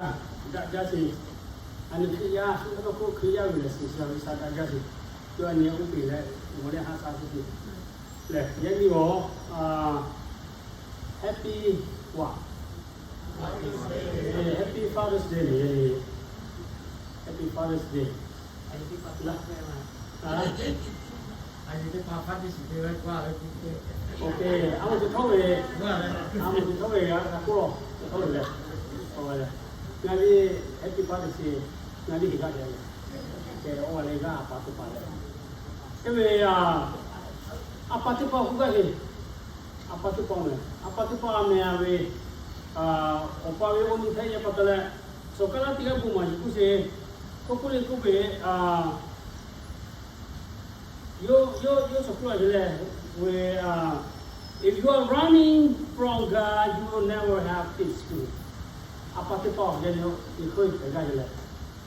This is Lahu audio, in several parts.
Daꞈ jaˇ sheˍ. A nyi Hkriꞈ yaˇ shu hk'aˇ tawˇ hkawˇ Hkriꞈ yaˇ ve lehˬ, shiˍ shiˍ ve sha daꞈ jaˇ sheˍ. Yawˇ a nyi uˉ peꞈ leh, ngaˬ leh ha sha sheˍ. Lehˬ, yaꞈ nyi awˬ, Happy wa, Happy Father's Day le. Happy Father's Day. Ok, a moˍ tuˬ htawˇ ve, a moˍ tuˬ htawˇ ve g'a hk'a k'oˆ lo, htawˇ ve lehˬ, awˬ lehˬ, ngaˬ ve Happy Father's Day, ngaˬ ve heˍ g'aˇ lehˬ, awˬ lehˬ g'aˇ a pa teˇ hpaˍ lehˬ, te ve a, a pa teˇ hpaˍ hu g'aˇ heˍ. A pa teˇ hpaˍ meh, a pa teˇ hpaˍ meh a ve, awˬ pa ve awˬ nyi hpehꞈ yehˬ pa taw leh, sawˍ kaˆ laˇ teˇ g'aˇ bon maˍ yuˬ k'oˆ sheˍ. K'oˆ k'oˆ le k'oˆ ve, yawˇ, yawˇ, yawˇ sawˍ k'oˆ la ve lehˬ, ve, If you are running from God, you will never have peace. A pa teˇ hpaˍ awˬ geh yawˇ hk'oˆ hpehꞈ g'aˇ ve lehˬ,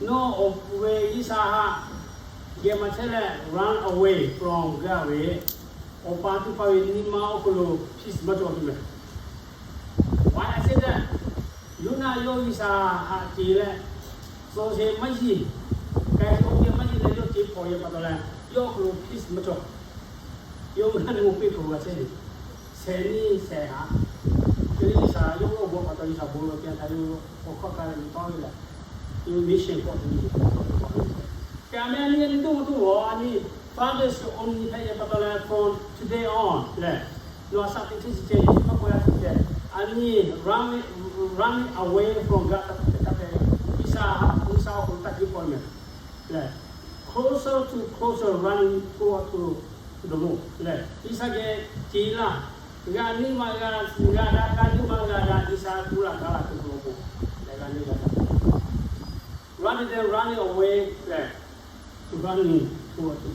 nawˬ awˬ ve G'uiˬsha htaꞈ geh maˇ chehˇ leh, run away from God ve, awˬ pa teˇ hpaˍ ve nyi ma awˬ hk'aw lo peace maˇ cawˬ tuˬ meh. Why I say that? Yoˇnaˆ yawˇ G'uiˬsha htaꞈ ceˬ leh, suh sheˍ maˇ yiˬ, k'ai sheˍ oˇ geh maˇ yiˬ leh yawˇ ceˬ hpaw yehˬ pa taw leh, yawˇ awˬ hk'aw lo peace maˇ cawˬ. Yawˇ ngaˬ hui peˇ hk'aw g'a chehˇ ve, shehˍ nyi shehˍ haꞈ. Hk'e te G'uiˬsha yawˇ g'awˇ bvuhꞈ pa taw G'uiˬsha bon lawˬ peh htaˇ yawˇ awˬ hkawˇ ka ve nyi tawˇ ve lehˬ, yawˇ mission k'awꞈ te ve, hk'e a meh a nyi a nyi toˇ ma toˇ g'awˬ a nyi, Father's Day awˬ nyi hpehꞈ yehˬ pa taw leh, from today on lehˬ, nawˬ a shaꞈ teꞈ hk'e chi ceh, Yeˍsuˆ maˇ k'oˆ yaˇ chi ceh, a nyi, running, running away from God, taˇ hpehꞈ, taˇ hpehꞈ, G'uiˬsha, G'uiˬsha awˬ hk'aw lo taˇ jiˇ paw meh lehˬ, closer to closer running toward to the Lord lehˬ, G'uiˬsha geh ceˬ laˇ, g'a nyi ma g'a, g'a daꞈ, g'a nyi ma g'a daꞈ, G'uiˬsha gu laˬ ga laˬ tuˬ lo k'o, lehˬ g'a nyi g'a daꞈ. Rather than running away lehˬ, running toward the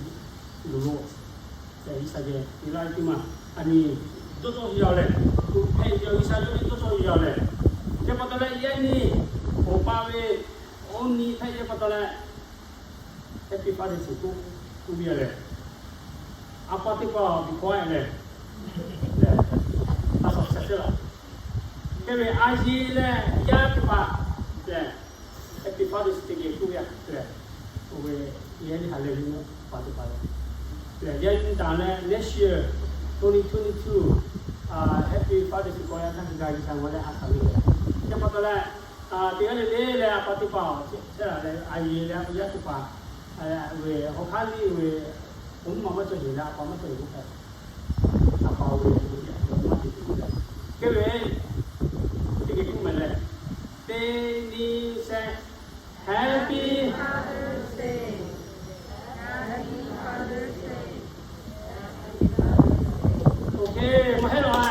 Lord lehˬ, G'uiˬsha geh ceˬ laˇ ve teˇ maˬ a nyi, dawˇ cawˇ yaˇ lehˬ, hpehꞈ ve G'uiˬsha yawˇ ve dawˇ cawˇ yaˇ lehˬ, hk'e pa taw leh yaꞈ nyi, awˬ pa ve awˬ nyi hpehꞈ yehˬ pa taw leh, Happy Father's Day k'oˆ, k'oˆ ve lehˬ, a pa teˇ hpaˍ awˬ bi hkawˇ lehˬ, lehˬ, a shuˍ shuˍ shuˍ laˬ, hk'e ve a yeˬ leh yaˇ teˇ hpaˍ lehˬ, Happy Father's Day geh k'oˆ ve lehˬ, oˇ ve yaˇ nyi ha lehˬ ve a pa teˇ hpaˍ lehˬ, lehˬ yaˇ nyi taˍ leh next year, twenty twenty-two, Happy Father's Day k'awꞈ yaˇ htaˇ hk'e g'a G'uiˬsha g'aw leh a shaˍ ve lehˬ, hk'e pa taw leh, teˇ g'aˇ le le leh a pa teˇ hpaˍ awˬ chehˇ laˬ leh a yeˬ leh yaˇ teˇ hpaˍ, ve awˬ hk'aˇ liˇ ve, awˬ mvuhˇ ma maˇ cawˬ yeˬ leh a pa maˇ cawˬ yeˬ k'oˆ hpehꞈ, a pa ve maˇ te tuˬ leh, hk'e ve, teˇ geh k'oˆ meh lehˬ, teˇ nyi shehˆ, Happy Father's Day. Ok, maˇ heˆ laˬ a.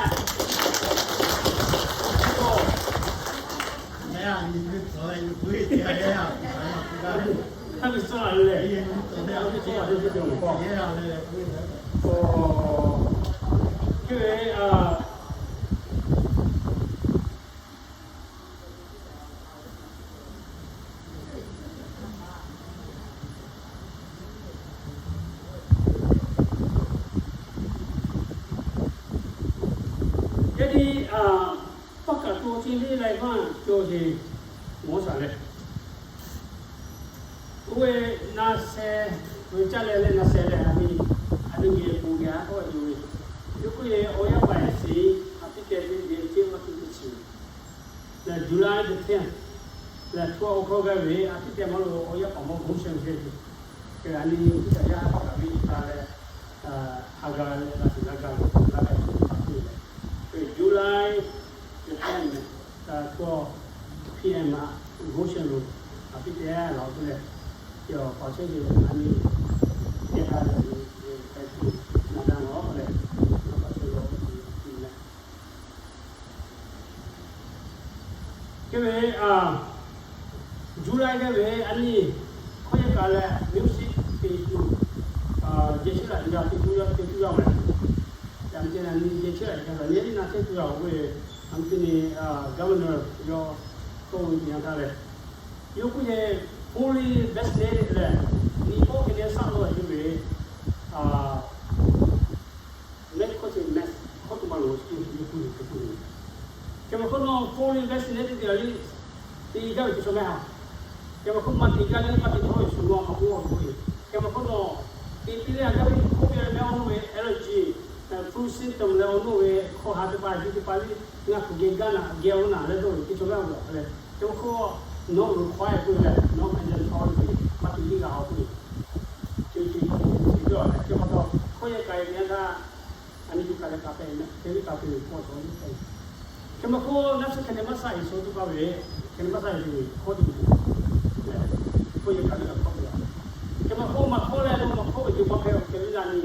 Yaꞈ nyi, paˇ kaꞈ to chi le laiˬ maˇ cawˬ sheˍ, mawˬ shaˍ leh, oˇ ve na sheh ve caˇ leh leh na sheh leh a nyi, a nyi geh bon geh a k'oˆ a yoˬ ve, yawˇ k'oˆ ve awˬ yaˇ paˍ ehˉ shiˍ, a piˇ keh ve geh ceˇ maˇ tuˬ teˇ chi lehˬ, July the tenth lehˬ, htu a awˬ hkawˇ gaˇ ve a piˇ keh maˇ lo awˬ yaˇ paˍ mawˇ bon sheh ve hk'e, a nyi tiˉ kaꞈ yaˇ paˇ kaꞈ ve ta leh, ha ga leh la shiˍ la ga ve la ga ve pa tuˬ leh, July the tenth lehˬ, twelve P M a, bon sheh lo, a piˇ keh laˬ oˬ tuˬ leh, yawˇ paˍ chehˇ ve a nyi, keh ka leh, keh tuˬ na ga lawˬ leh, a pa chehˇ ve awˬ tuˬ leh, hk'e ve, July geh ve a nyi, hkawˇ yehˬ kaꞈ leh music te tuˬ, jehˬ chehˇ laꞈ g'a te tuˬ yaˇ, te tuˬ yaˇ meh. Yaꞈ nyi te na nyi jehˬ chehˇ laꞈ g'a leh nyi na chehˇ tuˬ yaˇ oˬ ve, yaꞈ nyi te nyi, governor yawˇ tawˇ ve nyi a htaˇ leh, yawˇ k'oˆ ve fully vaccinated leh, nyi k'oˆ hk'e leh shaˆ lo a yuˬ ve, mehˆ hkawˇ chi mehˆ hkawˇ tuˬ ma loˬ, yawˇ k'oˆ ve hk'e k'oˆ ve, hk'e ve hkawˇ nawˬ fully vaccinated te a liˇ te gaˇ ve teˇ chaw mehˆ ha. Hk'e maˇ k'oˆ, maˇ te gaˇ leh maˇ te htawˇ ve shu naw maˇ k'oˆ a k'oˆ ve. Hk'e maˇ k'oˆ nawˬ te piˇ leh a gaˇ ve hk'oˆ ve mehˆ awˬ naw ve allergy, food symptom leh awˬ naw ve hk'aw ha teˇ pa, yawˇ teˇ pa lehˬ, ngaˬ hk'aˬ geh gaˇ naˍ, geh oˇ naˍ leh dawˇ ve teˇ chaw mehˆ a leh, hk'e maˇ k'oˆ, nawˬ ve hk'aw e k'oˆ leh nawˬ hk'a jaˇ chaw ve maˇ te gaˇ a k'oˆ ve. Chi chi chi chi dawˇ leh hk'e maˇ k'oˆ, hk'oˆ yehˬ kaꞈ e ve a htaˇ, a nyi tuˬ kaꞈ leh kaꞈ hpehꞈ mehˆ, hk'e ve kaꞈ hpehꞈ ve k'awꞈ cawˬ ve hpehꞈ. Hk'e maˇ k'oˆ, naˆ suhˉ hk'e te maˇ saˆ e sho teˇ pa ve, hk'e te maˇ saˆ e ve hk'aw tuˬ ve, hk'oˆ yehˬ kaꞈ ve kaꞈ hk'aw tuˬ a. Hk'e maˇ k'oˆ, maˇ hk'aw leh nawˬ maˇ hk'aw ve yoˬ maˇ hpehꞈ, hk'e ve la nyi,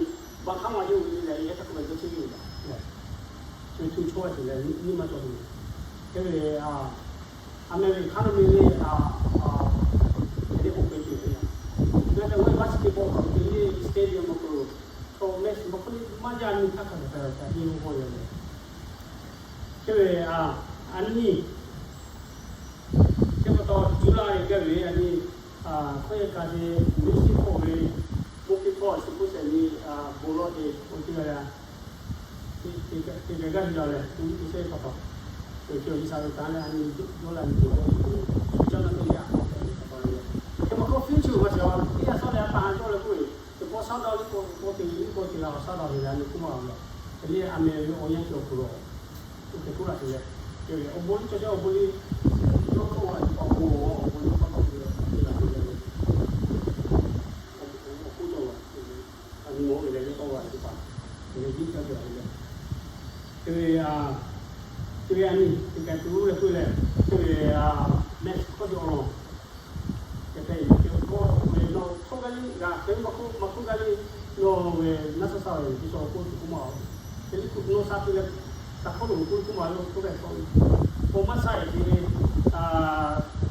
baˬ hk'aˇ maˇ yawˇ ve leh yehˬ htaꞈ k'oˆ ve dawˇ cheˇ ve yoˬ. Chi ve htu chaw a tuˬ leh nyi maˇ cawˬ tuˬ. Hk'e ve a, America hk'aˇ nawˬ ve le, a, a, hk'e te k'oˆ ve tuˬ ve a. Ngaˬ hui ve basketball k'awꞈ te le stadium maˇ k'oˆ, chaw mehˆ shiˍ maˇ k'oˆ, maˇ jaˇ nyi htaˇ hk'a gaˬ hk'a gaˬ htaꞈ nyi maˇ k'oˆ ve le. Hk'e ve a, a nyi, hk'e pa taw July gaˇ ve a nyi, hk'oˆ yehˬ kaꞈ te, Mexico ve, bon piˇ hpawˇ suh k'oˆ shehˍ nyi, bon lawˇ te k'oˆ teˇ g'aˇ g'a te gaˇ te gaˇ te gaˇ leh, to iˉ te shehˆ pa taw, te awˬ G'uiˬsha ve kanˉ leh a nyi dawˇ la nyi te awˬ, shu caˇ naˇ teˇ yanˇ, hk'e maˇ k'oˆ future maˇ shiˍ a, teˇ yanˇ sawˉ leh a pa ha cawˇ leh k'oˆ ve, teˇ pawˆ shaˉ dawˇ liˇ k'o, teˇ pawˆ te liˇ k'o te la awˬ shaˉ dawˇ ve le, a nyi k'oˆ maˇ g'a ve. Hk'e le a meh ve awˬ yanˇ cawˬ hk'aw lo, oˇ hk'e k'oˆ laˇ te leh, hk'e ve awˬ bon liˇ cawˬ cawˬ awˬ bon liˇ, yawˇ tawˇ g'a awˬ bon awˬ bon liˇ tawˇ tawˆ ve, te la te leh, awˬ bon k'oˆ cawˬ g'a, a nyi mawˬ ve leh yawˇ tawˇ g'a teˇ hpaˍ, hk'e le jiˇ caˇ te la ve leh, hk'e ve, hk'e ve a nyi teˇ kaꞈ tuˬ leh k'oˆ leh, hk'e ve a, mehˆ shiˍ hk'aw cawˬ awˬ lawn Hk'e hk'e ve k'o, nawˬ hk'oˆ gaˇ liˇ g'a hk'e maˇ k'oˆ, maˇ hk'oˆ gaˇ liˇ, nawˬ ve naˆ suhˉ saˆ ve teˇ chaw k'oˆ tuˬ k'oˆ maˇ-oˬ. Hk'e liˇ k'o nawˬ sha tuˬ leh, taꞈ hk'awˇ lo k'oˆ k'oˆ maˇ lo k'oˆ gaˇ k'o, k'o maˇ saˆ e te ve,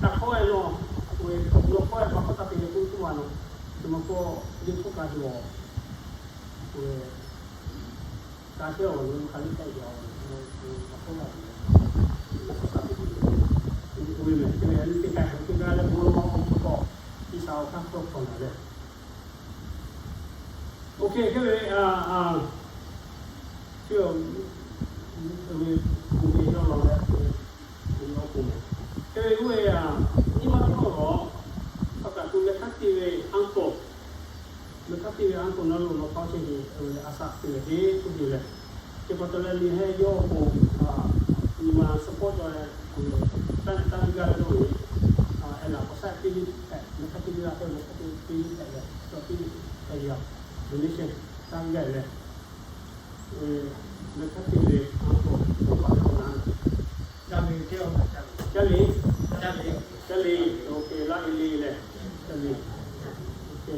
taꞈ hk'awˇ e nawˬ, nawˬ hk'awˇ e pa hk'awˇ taˇ te ve k'oˆ k'oˆ maˇ nawˬ, hk'e maˇ k'oˆ, liˇ hk'oˆ ka tuˬ-oˬ. Ka shehˇ awˬ lo hk'aˬ liˇ hpehꞈ ve awˬ, awˬ hk'oˆ la ve, a shaˍ taˍ ve, oˇ ve mehˬ hk'e ve a nyi teˇ kaꞈ hk'e teˇ g'aˇ leh bon lawˇ awˬ hk'aw, G'uiˬsha awˬ hk'aˇ hk'aw hk'awꞈ naˍ leh, oˇ hk'e hk'e ve, a, a, chi, oˇ ve, bon ve yawˇ law leh, bon lawˇ k'o mehˬ. Hk'e ve oˇ ve a, nyi ma hk'aw lo, a kaꞈ to leh hk'aˇ te ve a k'awꞈ Mehˬ hk'aˇ te ve a k'awꞈ nawˬ lo nawˬ hk'aw chehˇ ve a shaꞈ te ve teˇ k'oˆ ve lehˬ, chi pa taw leh nyi heˆ yawˇ k'o, nyi ma support cawˬ leh, taˇ taˇ ve gaˇ ve lo ve, a laˬ k'awꞈ shaˆ teˇ liˇ hpehꞈ, mehˬ hk'aˇ te ve g'a hpehꞈ, mehˬ hk'aˇ te ve teˇ liˇ hpehꞈ leh, cawˬ teˇ liˇ hpehꞈ ve a, donation taˇ ve gaˇ leh, mehˬ hk'aˇ te ve a k'awꞈ k'oˆ pa taw na, caˇ ve, caˇ ve, caˇ ve, caˇ ve, oˇ hk'e laˇ ve le lehˬ, caˇ ve, oˇ hk'e,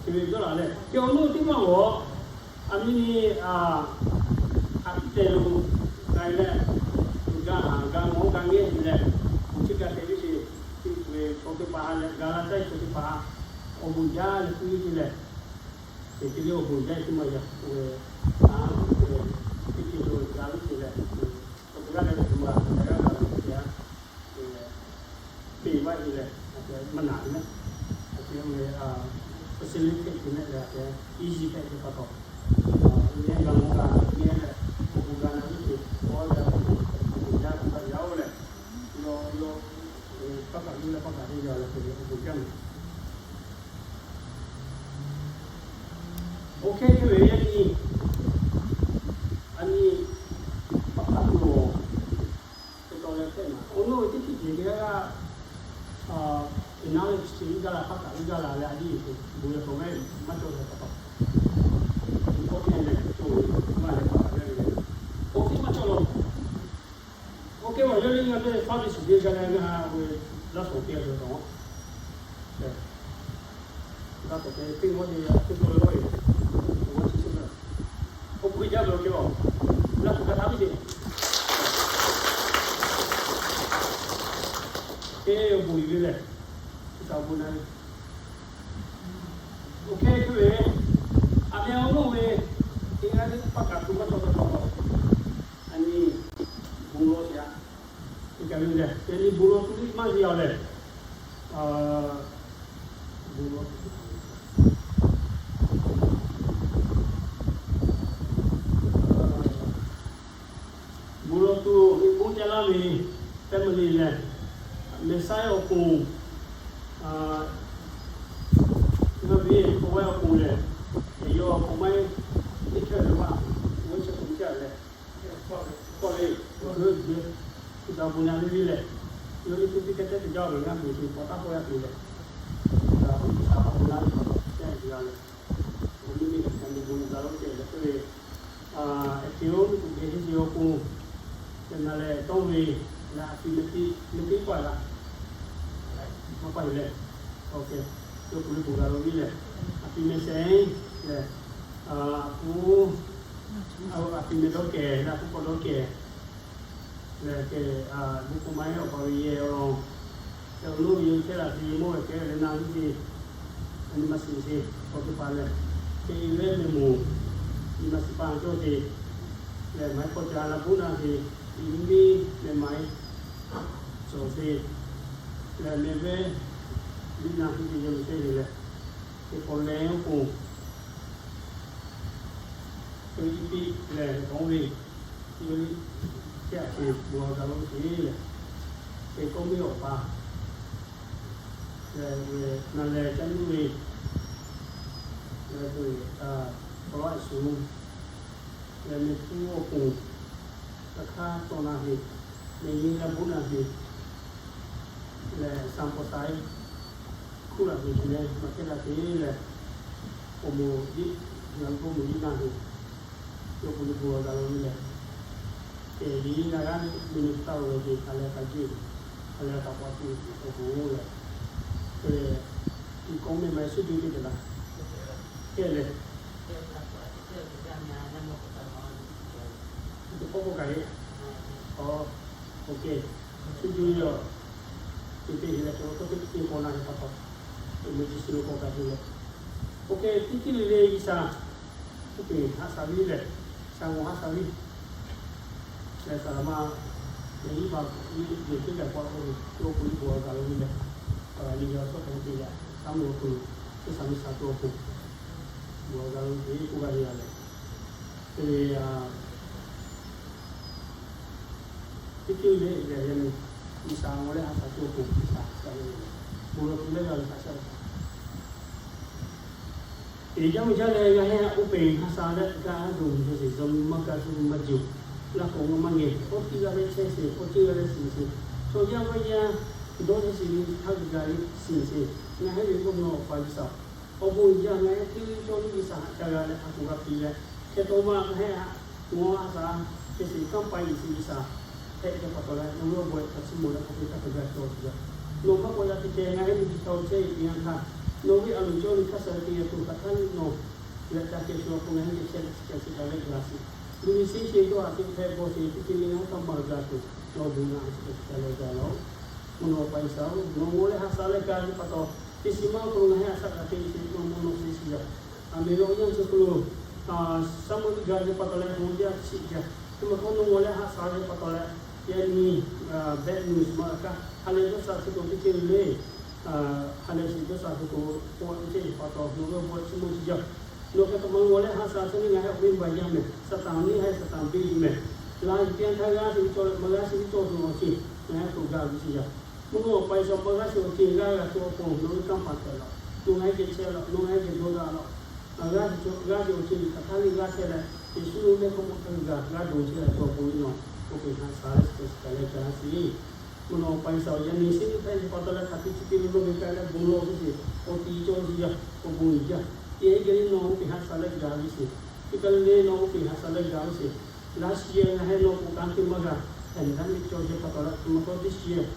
chi ve dawˇ laˬ leh, chi awˬ nuˇ teˇ maˇ g'awˬ, a miˇ, a piˇ tehˬ lo k'ai leh, ga haˍ ga mawˬ ga ngehˇ ve leh, awˬ chi ga te ve sheˍ, chi ve chaw teˇ hpaˍ ha leh ga laˇ caˇ ve chaw teˇ hpaˍ ha, awˬ bon jaˇ leh piˇ ve lehˬ, teˇ ceuˬ le awˬ bon jaˇ ve teˇ maˇ yaꞈ k'oˆ ve, a, teˇ ceuˬ lo ga ve teˇ leh, awˬ teˇ g'aˇ leh teˇ ceuˬ ma, teˇ g'aˇ ga ve teˇ g'aˇ, teˇ maˇ heˆ leh, maˇ naˬ ve mehˬ, a, facilitate te mehˬ leh, easy hpehꞈ ve pa taw, nyi ga mawˬ ga nyi leh, awˬ bon ga na ve teˇ, awˬ ga ve teˇ, awˬ bon jaˇ ve pa yaˇ oˇ leh, yawˇ yawˇ, paˇ kaꞈ yawˇ leh paˇ kaꞈ teˇ yaˇ leh teˇ awˬ bon jaˇ mehˬ. Oˇ hk'e hk'e ve yaˇ nyi, a nyi, paˇ kaꞈ tuˬ awˬ, teˇ taw leh hpehꞈ maˬ. Awˬ nuˇ ve teˇ hkiˆ ceuˬ g'a, a, knowledge ceuˬ iˉ gaˇ la, paˇ kaꞈ iˉ gaˇ la leh a nyi tuˬ bon leh hk'aw mehˬ maˇ cawˬ leh pa taw, awˬ hk'e leh cawˬ ve maˇ leh paˇ kaꞈ yaˇ ve leh, awˬ hk'e maˇ cawˬ la. Oˇ hk'e ve yawˇ le ngaˬ hui teˇ hpaˍ ve suhˍ te gaˇ leh ngaˬ hui laˇ shawˍ te ve taw, laˇ shawˍ te teˇ g'awˇ te teˇ taw lawˇ ve, awˬ g'awˇ chi teˇ g'awˇ, awˬ bon jaˇ ve awˬ hk'e a, laˇ shawˍ ka htaˇ ve teˇ, teˇ awˬ bon yuˬ ve lehˬ, chi htaꞈ awˬ bon na ve. Oˇ hk'e hk'e ve, a meh awˬ nuˇ ve, teˇ g'aˇ teˇ paˆ kaꞈ tuˬ maˇ cawˬ ve pa taw, a nyi bon lawˇ sheˍ a. Teˇ kaꞈ ve lehˬ, yaꞈ nyi bon lawˇ tuˬ liˇ maˇ ve a lehˬ, bon lawˇ tuˬ, bon lawˇ tuˬ ve bon jaˇ laˇ ve family lehˬ, Mehˬ saiˉ awˬ ponˬ, ngaˬ ve k'awꞈ g'a awˬ ponˬ lehˬ, yawˇ k'awꞈ maˇ teˇ hkehˇ ve maˇ, g'uˇ shehˍ hk'aw caˇ leh, k'awꞈ le, awˬ hk'e le, kuˬ taˍ bon na ve lehˬ, yawˇ ve teˇ teˇ hkehˇ teˇ jaˇ ve ngaˬ hui teˇ hpaˍ taˇ k'awꞈ yaˇ te leh, kuˬ taˍ bon na ve teˇ g'aˇ lehˬ, awˬ miˇ miˇ kaꞈ ca nyi bon na gaˬ lo ceh leh k'oˆ ve, eˍ ceˬ oˇ miˇ kuˬ geh henˇ ve awˬ pon, te na leh tawˇ ve, leh a pi meh teˇ meh teˇ pawˆ la, maˇ pawˆ ve lehˬ, awˬ hk'e, yawˇ kuˬ ve bon gaˬ lo ve lehˬ, a pi meh shehˍ lehˬ, a pu, a pi meh dawˇ kehˬ leh a pu k'awꞈ dawˇ kehˬ lehˬ, bon k'o maˇ heˆ awˬ pa ve yehˬ awˬ lawn, te awˬ lonˉ ve yawˇ chehˇ laˬ ve mawˇ ve kehˬ ve na viˉ ve, a nyi ma shiˍ ve awˬ teˇ hpaˍ lehˬ, te i leh meh moˍ, nyi ma shiˍ pa cawˇ ve lehˬ, maˇ heˆ k'awꞈ ca la boˆ na ve, i miˇ meh maˇ heˆ cawˬ ve lehˬ, meh ve liꞈ na viˉ ve yawˇ ve chehˇ ve lehˬ, teˇ pawˆ leh awˬ pon, teˇ iˉ piˆ lehˬ, k'awꞈ ve, yawˇ ve chehˇ a ce bon gaˬ lo ve lehˬ, te kawˇ miˇ awˬ pa lehˬ, na leh caˇ nuˇ ve lehˬ, awˬ lawn a shu lehˬ, meh hpu awˬ pon, hk'aˬ htaˇ tawˆ na ve, meh nyi la boˆ na ve lehˬ, saˍ paˍ saiˉ hkuˇ laˬ ve chi lehˬ, maˇ kehˉ la te lehˬ, awˬ moˍ iˉ, ngaˬ hui k'oˆ moˍ iˉ na ve, yawˇ k'oˆ ve bon gaˬ lo ve lehˬ, te liꞈ na g'aˇ ve meh nyi taˇ lo ve te hk'a leh hk'a juˇ, hk'a leh hk'a paw te awˬ pon lehˬ, te, i kawˇ meh maˇ shu juˇ teˇ te laˬ, kehˉ lehˬ, te k'awˇ k'oˆ kaꞈ le, awˬ, OK, shu juˇ ve yoˬ, te te leh k'o k'oˆ teˇ k'awꞈ na ve pa taw, eˍ meh chi shu lo k'awꞈ kaꞈ te leh, OK, teˇ ceuˬ le le G'uiˬsha, oˇ peˬ haꞈ shaˍ viˉ lehˬ, shaˍ g'awˬ haꞈ shaˍ viˉ lehˬ, saˍ laˍ ma, yehˬ iˉ pa, yehˬ teˇ kaˬ pa, oˇ ve awˬ pon bon gaˬ lo ve lehˬ, a, nyi ve awˬ tawˇ hk'a te yaꞈ, shaˉ mvuh awˬ hk'aw lo, teˇ shaˍ miˇ shaˍ tuˬ awˬ pon, bon gaˬ lo ve k'oˆ g'a ve a lehˬ, te, a, teˇ ceuˬ le le yaꞈ nyi, G'uiˬsha g'awˬ leh haꞈ shaˍ tuˬ awˬ pon G'uiˬsha shaˍ ve lehˬ, bon lawˬ tuˬ leh g'a ve haꞈ shaˍ ve Eˬ, yaˇ mvuhˇ jaˇ leh ngaˬ hui oˇ peˬ haꞈ shaˍ leh gaˇ a doˬ ve sheˍ, zawˇ miˇ maˇ gaˇ, suh maˇ jaˇ, laˇ k'o ngaˬ maˇ ngeh, awˬ tiˉ g'a leh chehˇ sheˍ, awˬ tiˉ g'a leh shiˍ sheˍ, chaw yaˇ maˇ yaˇ dawˇ chehˇ sheˍ ve htaˇ g'a leh shiˍ sheˍ. Ngaˬ hui ve k'oˆ nawˬ awˬ pa G'uiˬsha, awˬ bon jaˇ ngaˬ hui teˇ cawˇ ve G'uiˬsha haꞈ ca g'a leh a kuˬ g'a piˇ leh, hk'e taw ma ngaˬ hui a, ngaˬ haꞈ shaˍ chehˇ sheˍ kanˉ pa iˍ shiˍ G'uiˬsha hpehꞈ ve pa taw leh nawˬ hui awˬ bon htaꞈ chiˇ mvuh leh k'oˆ ve htaˇ hk'a g'a cawˬ tuˬ yaˇ, nawˬ maˇ k'awꞈ yaꞈ te ceh ngaˬ hui ve chi htaꞈ chehˇ ve teˇ yanˇ htaˇ, nawˬ ve a loˍ cawˇ ve hk'aˇ suh te yaꞈ tuˬ hk'aˬ htaˇ nawˬ yaꞈ ca keh shu awˬ pon ngaˬ hui geh chehˇ leh chi htaꞈ chi kaꞈ leh g'a sheˍ. Luˬ ve sheˉ sheˍ dawˇ haꞈ te hpehꞈ bawˬ sheˍ teˇ ceuˬ le le htaˇ maˇ g'a tuˬ, nawˬ bon naꞈ chi htaꞈ chi kaꞈ leh g'a laˇ-oˬ. Mvuhˇ naw awˬ pa G'uiˬsha-oˬ, nawˬ g'awˬ leh haꞈ shaˍ leh gaˇ ve pa taw, teˇ shiˍ maˇ awˬ hk'aw lo ngaˬ hui haꞈ shaˍ kaꞈ te sheˍ, nawˬ mvuhˇ naw sheˉ shiˍ yaˇ, a miˬ ve awˬ yanˇ chi hk'aw lo, a, shaˉ mvuhˇ teˇ g'a ve pa taw leh hawˬ jaˇ chi jaˇ. Teˇ maˬ hk'aw nawˬ g'awˬ leh haꞈ shaˍ ve pa taw leh, yaꞈ nyi, a, bad news maˇ g'a kaˇ ha lehˬ dawˇ sha chi k'o teˇ ceuˬ le le, ha lehˬ shiˍ dawˇ sha chi k'o, k'oˆ ve teˇ ceuˬ pa taw nawˬ ve awˬ bon chiˇ mvuh chi jaˇ. Nawˬ hk'e k'o ma g'awˬ leh haꞈ shaˍ chi neˇ ngaˬ hui awˬ viˉ baˬ yaˇ mehˍ, Saˍtanˍ neˇ ha Saˍtanˍ biˇ tuˬ mehˍ. Laˬ yuˬ teˇ yanˇ htaˇ g'aˇ sheˍ ve cawˇ leh maˇ g'aˇ sheˍ ve cawˇ tuˬ awˬ ceuˬ ngaˬ hui hk'aw gaˬ ve chi yaˇ. Mvuhˇ naw awˬ pa G'uiˬsha maˇ g'aˇ sheˍ awˬ ceuˬ g'aˇ g'a tuˬ awˬ pon nawˬ ve kanˇ paˍ hpehꞈ laˬ, nawˬ ngaˬ hui geh chehˇ laˬ, nawˬ ngaˬ hui geh dawˇ daꞈ laˬ. G'aˇ sheˍ awˬ ceuˬ hk'aˬ htaˇ le g'aˇ chehˇ leh, Yeˍsuˆ mehˆ hk'aw mawˬ htaˇ g'a g'a dawˬ chehˇ laˬ tuˬ awˬ pon nawˬ oˇ peˬ haꞈ shaˍ leh chi htaꞈ leh gaˇ sheˍ. Mvuhˇ naw awˬ pa G'uiˬsha yaꞈ nyi shiˉ hpehꞈ ve pa taw leh hk'aˬ hk'e chi hk'e ve lawˇ ve k'ai leh bon lawˬ ve sheˍ, awˬ ti cawˇ sheˍ yaˇ, awˬ bon uiˍ jaˇ. Teˇ g'aˇ le nawˬ oˇ peˬ haꞈ shaˍ leh gaˇ ve sheˍ. Teˇ g'aˇ le nawˬ oˇ peˬ haꞈ shaˍ leh gaˇ ve sheˍ. Laˇ shiˍ yaˇ ngaˬ hui nawˬ k'oˆ kanˉ te maˇ g'a, hk'aˬ htaˇ le cawˇ sheˍ pa taw leh, maˇ k'o teˇ shiˍ yaˇ,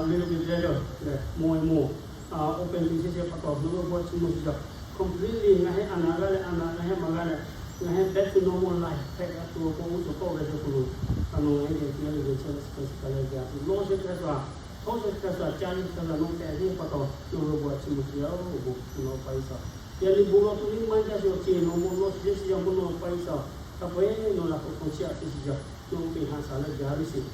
le lo ve leh leh, mawˬ e mawˬ, open to sheˍ sheˍ pa taw nawˬ ve bon chiˇ mvuh chi jaˇ. Completely ngaˬ hui a naˍ g'aˇ leh a naˍ ngaˬ hui maˇ g'aˇ leh, ngaˬ hui back to normal life hpehꞈ g'a tuˬ awˬ pon uˉ cawˬ kawˆ ve chi hk'aw lo, a nawˬ ngaˬ hui geh teˇ g'aˇ le geh chehˇ leh chi hk'e chi hk'e leh gaˇ tuˬ lawˇ sheˍ hk'e sha, htawˇ sheˍ hk'e sha, caˇ sheˍ hk'e sha nawˬ hpehꞈ ve pa taw nawˬ ve bon chiˇ mvuh chi jaˇ-oˬ, bon mvuhˇ naw awˬ pa G'uiˬsha. Yaꞈ nyi bon lawˬ tuˬ ve maˇ jaˇ sheˍ awˬ ceuˬ nawˬ mvuhˇ naw sheˍ sheˍ yaˇ mvuhˇ naw awˬ pa G'uiˬsha. Hk'a peu-eˬ nawˬ laꞈ k'o hk'aw chiˇ aꞈ te sheˍ jaˇ, nawˬ oˇ peˬ haꞈ shaˍ leh gaˇ ve sheˍ.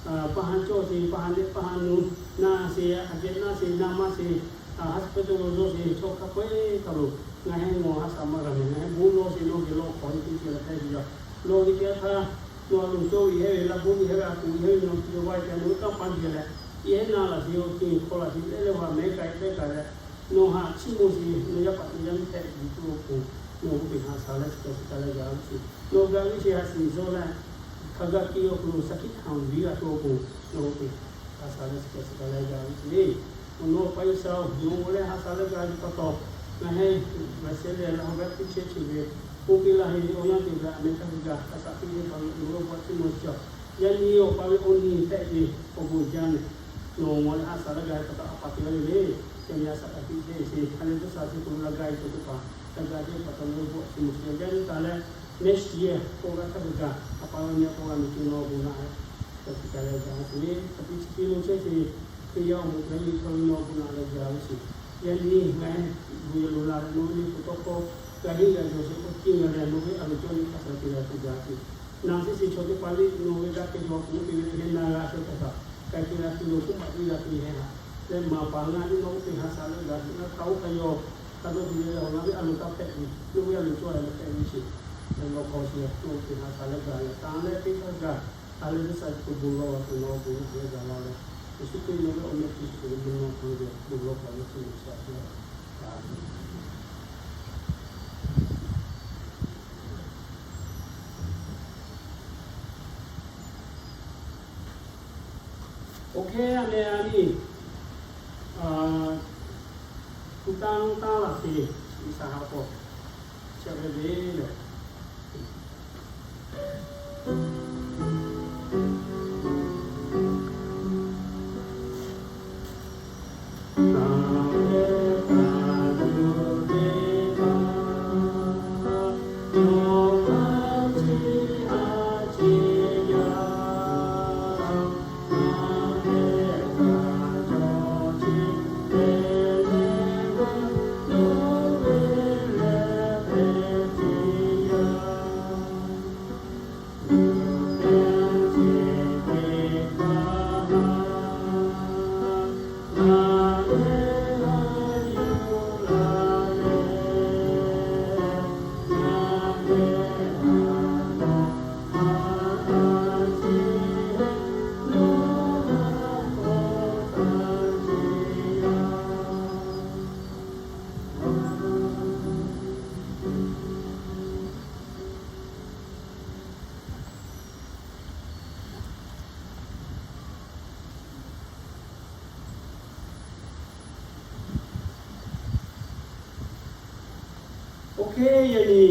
Pa ha cawˇ sheˍ, pa ha leh pa ha nu, na sheˍ, a jehˬ na sheˍ, na maˇ sheˍ, hospital lo dawˇ sheˍ, chaw hk'a peu-eˬ hk'a lo, ngaˬ hui nawˬ haꞈ shaˍ maˇ g'a mehˍ, ngaˬ hui bon lawˬ sheˍ nawˬ geh lawˇ hk'awꞈ ve teˇ ceuˬ leh hpehꞈ ve yoˬ. Lawˇ ve teˇ yanˇ htaˇ, nawˬ a loˍ cawˇ ve hehˉ ve, laˇ bon ve hehˉ ve, a kuˬ ve hehˉ ve, nawˬ tuˬ ve vaˇ ve ca nawˬ ve kanˇ paˆ geh leh, Yehˇ naˆ laꞈ sheˍ, awˬ to hk'aw laꞈ sheˍ lehˬ leh, awˬ ha mehˉ k'ai tehˆ kaꞈ leh, nawˬ haꞈ chiˇ mvuh sheˍ, nawˬ yaˇ paˍ teˇ yaˇ miˇ hpehꞈ tuˬ k'o, nawˬ k'oˆ piˇ haꞈ shaˍ leh chi kaꞈ chi kaꞈ leh gaˬ ve sheˍ. Nawˬ gaˬ ve chi haꞈ shiˍ zuhˆ leh, hk'aˬ g'a piˇ awˬ hk'aw lo shaˍ hkiˆ hkanˍ ve g'a tuˬ awˬ pon, nawˬ k'oˆ piˇ haꞈ shaˍ leh chi kaꞈ chi kaꞈ leh gaˬ ve sheˍ. Awˬ nawˬ pa G'uiˬsha-oˬ, nawˬ leh haꞈ shaˍ leh gaˬ ve pa taw, ngaˬ hui g'a sheh leh laˇ hawˉ g'aˇ piˇ chehˇ chi ve, k'oˆ piˇ laˇ heˆ ve awˬ yanˇ te ve a meh htaˇ g'a haꞈ shaˍ piˇ ve pa ve awˬ g'uˇ lo bvuhꞈ chiˇ mvuh chi, yaꞈ nyi awˬ pa ve awˬ nyi hpehꞈ ve awˬ bon jaˇ mehˍ. Nawˬ leh haꞈ shaˍ leh gaˬ ve pa taw a pa te ve le. Yaꞈ nyi a shaꞈ kaꞈ piˇ chehˇ ve chi, ha lehˬ G'uiˬsha chi hk'aw lo la gaˇ ve chaw teˇ hpaˍ, ha gaˬ chehˇ ve pa taw nawˬ ve bvuhꞈ chiˇ mvuh chi yaˇ nyi taˍ leh, mehˆ shiˍ yehˬ k'oˆ g'a htaˇ ve gaˬ, a pa ve nyi k'o g'a miˬ te nawˬ bon naꞈ leh, chi kaꞈ leh gaˬ ve chi, a piˇ chi piˇ lo chehˇ chi, Hkriꞈ yaˇ awˬ moˍ yaˇ nyi hk'aw lo nawˬ bon naꞈ leh gaˬ ve chi, yaꞈ nyi ngaˬ hui bon yehˬ lo la leh nawˬ ve liꞈ hpu tawˇ hkawˇ g'a henˇ g'a jawˬ sheˍ k'oˆ piˇ ve leh, nawˬ ve a loˍ cawˇ ve hk'a shuˍ te g'a tuˬ gaˬ ve. Naˬ shiˉ shiˍ chaw teˇ hpaˍ liꞈ nawˬ ve daꞈ kehˬ ve awˬ hk'aw lo te ve leh, yehˇ naˆ g'a sheh htaˇ kaꞈ, k'ai te g'a tuˬ lo k'oˆ maꞈ teˇ g'a tuˬ yehˇ haꞈ leh maˍ paˍ ngaˬ ve nawˬ k'oˆ piˇ haꞈ shaˍ leh gaˬ ve, ngaˬ hk'a oˇ hk'a yaw hk'a dawˇ tuˬ ve leh, awˬ ngaˬ ve a loˍ taˇ hpehꞈ ve, nawˬ ve a loˍ cawˇ leh hpehꞈ ve chi, leh nawˬ hk'aw chi leh nawˬ k'oˆ piˇ haꞈ shaˍ leh gaˬ leh, taˍ leh teˇ hk'aˇ gaˬ, ha lehˬ G'uiˬsha chi hk'aw bon lawˬ ve awˬ hk'aw lo nawˬ bon naꞈ leh gaˬ la leh, Yeˍsuˆ Hkriꞈ nawˬ ve awˬ meh chi hk'aw lo bon lawˬ hk'aw lo chi lehˬ bon lawˬ hk'aw lo chi lehˬ chi a Oˇ hk'e a meh a nyi, a, hpu tanˇ tanˇ laˬ te, G'uiˬsha haꞈ k'aw, chi a ve le lehˬ, Oˇ hk'e yaꞈ nyi,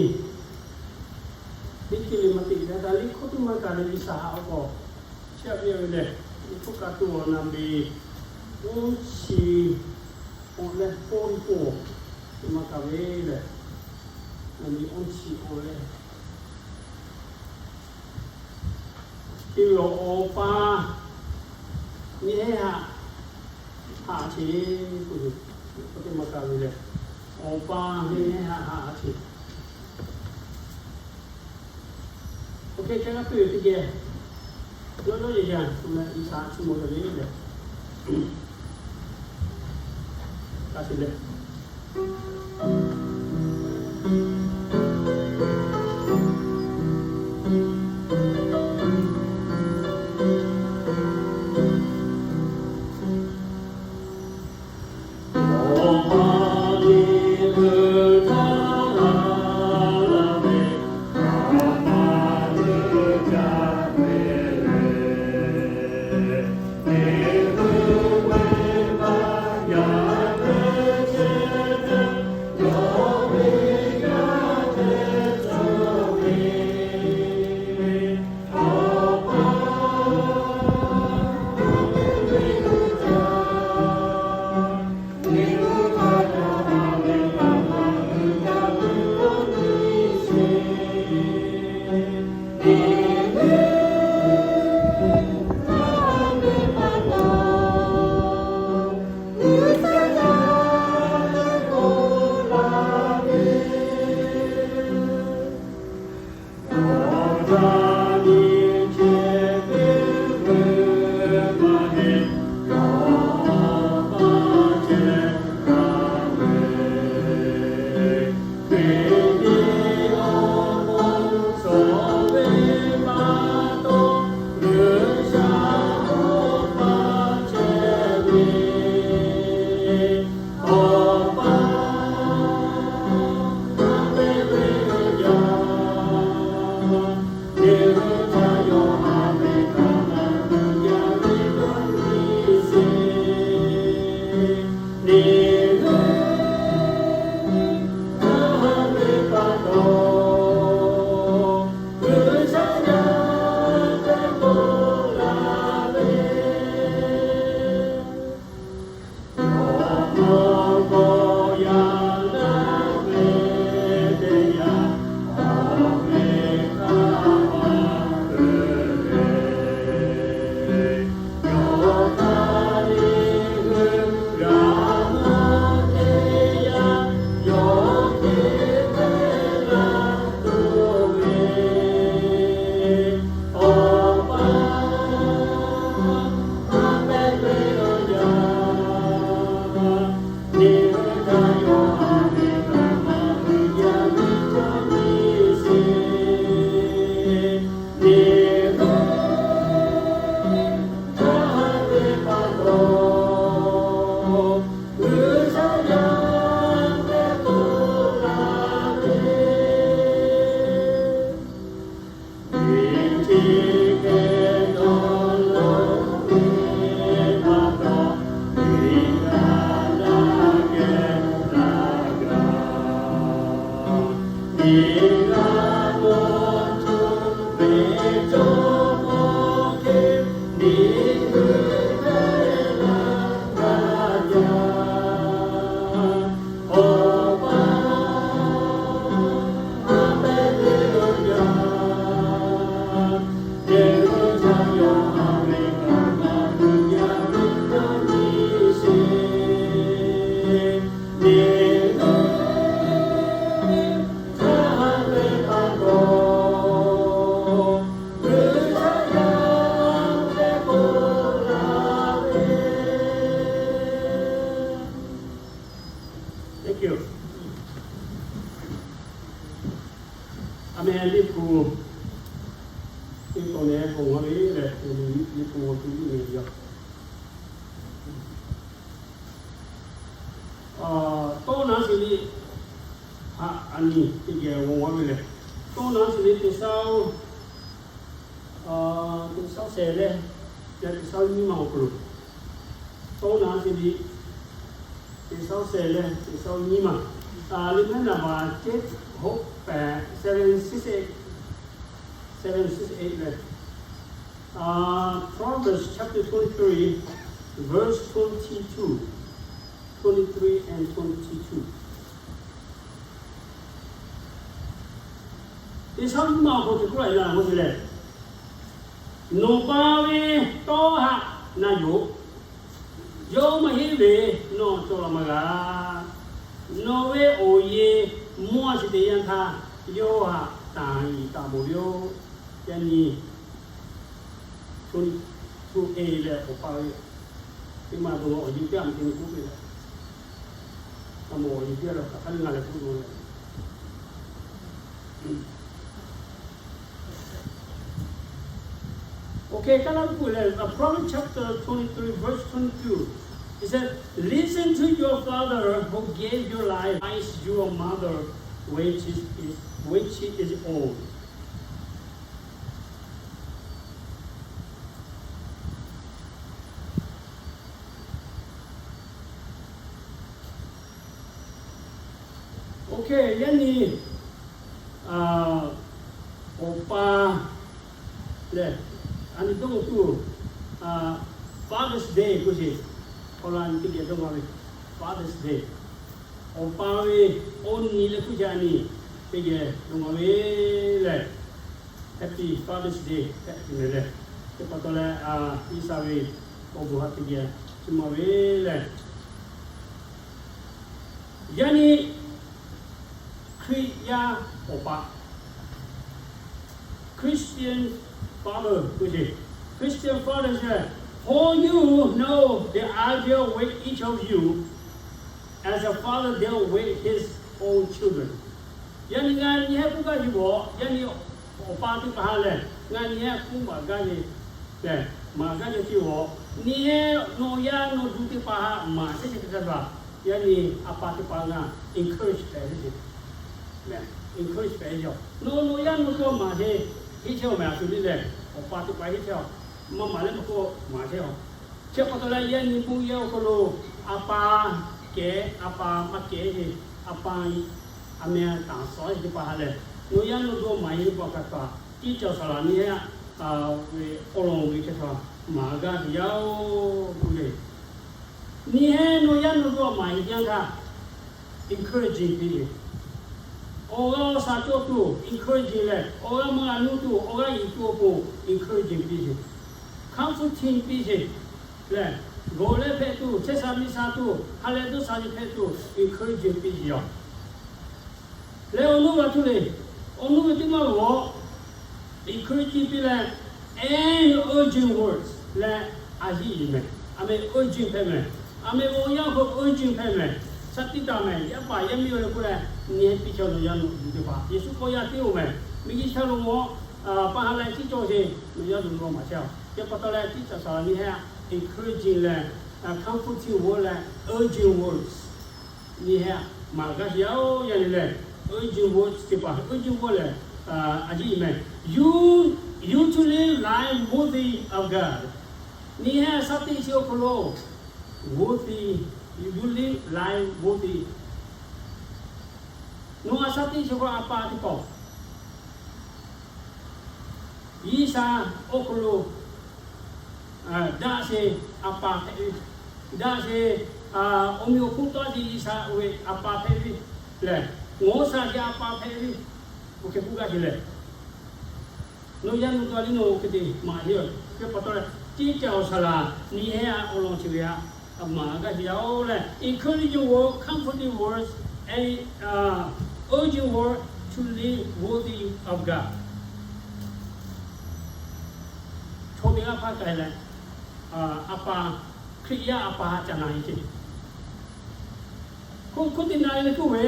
teˇ hk'e le maˇ te daꞈ daꞈ liꞈ hkawˇ teˇ maˇ kaꞈ leh G'uiˬsha haꞈ k'aw, chi a ve a ve lehˬ, liꞈ hkawˇ ka tuˬ awˬ naˍ beˬ, oˇ chi awˬ leh hpawˇ ve k'o, teˇ maˇ kaꞈ ve lehˬ, naˍ beˬ oˇ chi awˬ leh Chi ve awˬ pa nyi heˆ haꞈ, haꞈ cheˬ k'oˆ ve, k'oˆ teˇ maˇ kaꞈ ve lehˬ, awˬ pa nyi heˆ haꞈ, haꞈ cheˬ. Oˇ hk'e ca g'a piˇ ve teˇ geh, yawˇ yawˇ yaˇ yaˇ tuˬ leh G'uiˬsha chiˇ mvuh ve le lehˬ, ka shiˍ leh Amen. Liꞈ hpu teˇ tawn leh hawˬ g'a ve lehˬ, Liꞈ hpu awˬ to iˉ ve yoˬ. Tawˇ naˉ chi liꞈ htaꞈ a nyi teˇ geh g'aw g'a ve lehˬ, tawˇ naˉ chi liꞈ teˇ shaˉ, teˇ shaˉ sheh leh, leh teˇ shaˉ nyiˇ ma awˬ hk'aw lo, tawˇ naˉ chi liꞈ teˇ shaˉ sheh leh teˇ shaˉ nyiˇ ma, liꞈ mehˉ naˍ baˬ ceˉ hoˆ pehˍ, seven six eight, seven six eight leh, Proverbs chapter twenty-three, verse twenty-two, twenty-three and twenty-two. Teˇ shaˉ nyiˇ ma awˬ hk'aw lo k'oˆ laˇ ve lehˬ, Nawˬ pa ve tawˇ haꞈ na yoˬ. Yawˇ maˇ heˆ ve, nawˬ cawˬ la maˇ g'a. Nawˬ ve awˬ yeˬ mawˇ a shiˍ te yanˇ htaˇ, yawˇ htaꞈ tanˬ yiˍ taˍ mawˬ ve yoˬ. Yaꞈ nyi, shu e leh awˬ pa ve teˇ maˬ dawˬ awˬ yeˬ teˇ g'aˇ maˇ te ve k'oˆ ve lehˬ, a mawˬ awˬ yeˬ teˇ g'aˇ lehˬ hk'aˬ hk'aˇ le ngaˬ lehˬ k'oˆ ve Okay, ka la ku le, Proverbs chapter twenty-three, verse twenty-two. It says, "Listen to your father who gave you life, advise your mother when she is, when she is old." Okay, yaꞈ nyi, awˬ pa lehˬ, a nyi dawˇ tuˬ, Father's Day k'oˆ sheˍ, awˬ lawn teˇ geh dawˇ g'a ve, Father's Day. Awˬ pa ve awˬ nyi leh hpu jaˇ nyi teˇ geh dawˇ g'a ve lehˬ, Happy Father's Day tehꞈ tuˬ mehˍ lehˬ, teˇ pa taw leh, G'uiˬsha ve awˬ bon htaꞈ teˇ geh chiˇ mvuh ve lehˬ, yaꞈ nyi Hkriꞈ yaˇ awˬ pa, Christian father k'oˆ sheˍ, Christian father said, "For you know the idea with each of you as a father deal with his own children." Yaꞈ nyi ngaˬ nyi hehˉ k'oˆ gaˇ ve yoˬ. Yaꞈ nyi awˬ pa teˇ hpaˍ ha lehˬ, ngaˬ nyi hehˉ k'oˆ maˍ gaˇ ve lehˬ, maˍ gaˇ ve teˇ g'aˇ, nyi hehˉ nawˬ yaˇ nawˬ duˬ teˇ hpaˍ ha maˍ chehˇ chehˇ ve htaˇ, yaꞈ nyi a pa teˇ hpaˍ ngaˬ encourage hpehꞈ ve yoˬ. Encourage hpehꞈ ve yoˬ. Nawˬ nawˬ yaˇ nawˬ duˬ maˍ chehˇ, heˆ chehˇ awˬ mehˍ a shu le lehˬ, awˬ pa teˇ hpaˍ heˆ chehˇ a, maˇ maˍ leh maˇ k'oˆ maˍ chehˇ a. Chi pa taw leh yaꞈ nyi bon yehˬ awˬ hk'aw lo a pa kehˬ, a pa maˇ kehˬ ve, a pa a meh tanˍ suh ve teˇ hpaˍ ha lehˬ, nawˬ yaˇ nawˬ duˬ maˍ ve teˇ hpaˍ kaꞈ kaꞈ, tiˉ cawˬ saˍ laꞈ nyi hehˉ ve awˬ lawn ve hk'e htaꞈ maˍ gaˇ ve yoˬ k'oˆ ve. Nyi hehˉ nawˬ yaˇ nawˬ duˬ maˍ ve yanˇ htaˇ, encouraging piˇ ve, awˬ g'aˇ awˬ shaˍ cawˬ tuˬ encouraging leh, awˬ g'aˇ maˇ g'a nuˇ tuˬ awˬ g'aˇ yuˬ tuˬ awˬ pon encouraging piˇ ve, comforting piˇ ve lehˬ, gawˬ leh hpehꞈ tuˬ, chehˇ sha miˇ sha tuˬ, ha leh dawˇ sha ve hpehꞈ tuˬ encouraging piˇ ve yoˬ. Leh awˬ nuˇ g'a tuˬ le, awˬ nuˇ ve teˇ maˇ g'awˬ encouraging piˇ leh, and urgent words leh a yiˇ yiˍ mehˍ. A meh urgent hpehꞈ mehˍ. A meh awˬ yanˇ hk'aw urgent hpehꞈ mehˍ. Shaˉ tiˉ taˍ mehˍ. Yaˇ paˍ yaˇ miˇ ve le k'oˆ leh, nyi hehˉ piˇ chehˇ nawˬ yaˇ nawˬ duˬ teˇ hpaˍ Yeˍsuˆ hk'aw yaˇ teˇ oˬ mehˍ. Miˬguiˬ chaˇ lo mawˬ, pa ha leh tiˉ cawˬ sheˍ, nawˬ yaˇ duˬ nawˬ maˍ chehˇ a. Chi pa taw leh tiˉ cawˬ saˍ laꞈ nyi hehˉ encouraging leh, comforting word leh urgent words nyi hehˉ maˍ gaˇ sheˍ yaˇ oˬ. Yaꞈ nyi lehˬ, urgent words teˇ hpaˍ, urgent word lehˬ, a yiˇ yiˍ mehˍ. You, you to live life worthy of God. Nyi hehˉ a shaˉ teˇ chi awˬ hk'aw lo worthy, you live life worthy. Nawˬ a shaˉ teˇ chi awˬ hk'aw lo a pa teˇ hpaˍ G'uiˬsha awˬ hk'aw lo daꞈ sheˍ a pa hpehꞈ ve, daꞈ sheˍ awˬ meꞈ awˬ hponˇ tawˆ sheˍ G'uiˬsha ve a pa hpehꞈ ve lehˬ, ngawˬ shaˍ sheˍ a pa hpehꞈ ve, oˇ hk'e k'oˆ gaˇ sheˍ lehˬ, nawˬ yaˇ nawˬ duˬ a liˇ nawˬ oˇ hk'e te maˍ heˆ. Hk'e pa taw leh, tiˉ cawˬ saˍ laꞈ nyi hehˉ a awˬ lawn chi ve htaꞈ maˍ gaˇ sheˍ yaˇ oˬ leh, encouraging word, comforting words, and urgent word to live worthy of God. Chaw teˇ g'aˇ hpaˇ k'ai leh, a pa, Hkriꞈ yaˇ a pa htaꞈ ca na e ceˇ. Hk'oˆ teˇ na leh kuˇ ve,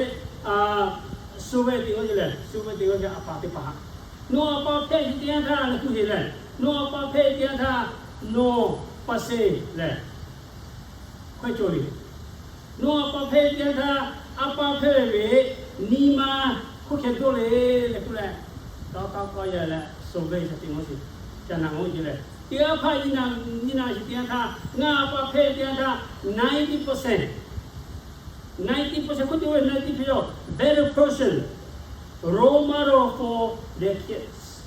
survey teˇ g'aˇ ce lehˬ, survey teˇ g'aˇ ce a pa teˇ pa haꞈ, nawˬ a pa hpehˇ ve teˇ yanˇ htaˇ leh kuˇ ce lehˬ, nawˬ a pa hpehˇ ve teˇ yanˇ htaˇ nawˬ pa se lehˬ hkawehˇ cawˬ le. Nawˬ a pa hpehˇ ve teˇ yanˇ htaˇ a pa hpehˇ ve nyi ma hk'oˆ hkeh dawˇ le leh kuˇ leh, tawˇ tawˇ kawˇ yaˇ leh survey ca teˇ g'aˇ ce, ca naˬ g'aˇ ce lehˬ, teˇ g'aˇ hpaˇ nyi naˬ nyi naˬ ce teˇ yanˇ htaˇ ngaˬ a pa hpehˇ ve teˇ yanˇ htaˇ ninety percent, ninety percent hk'oˆ te ve ninety percent better person, role model for their kids.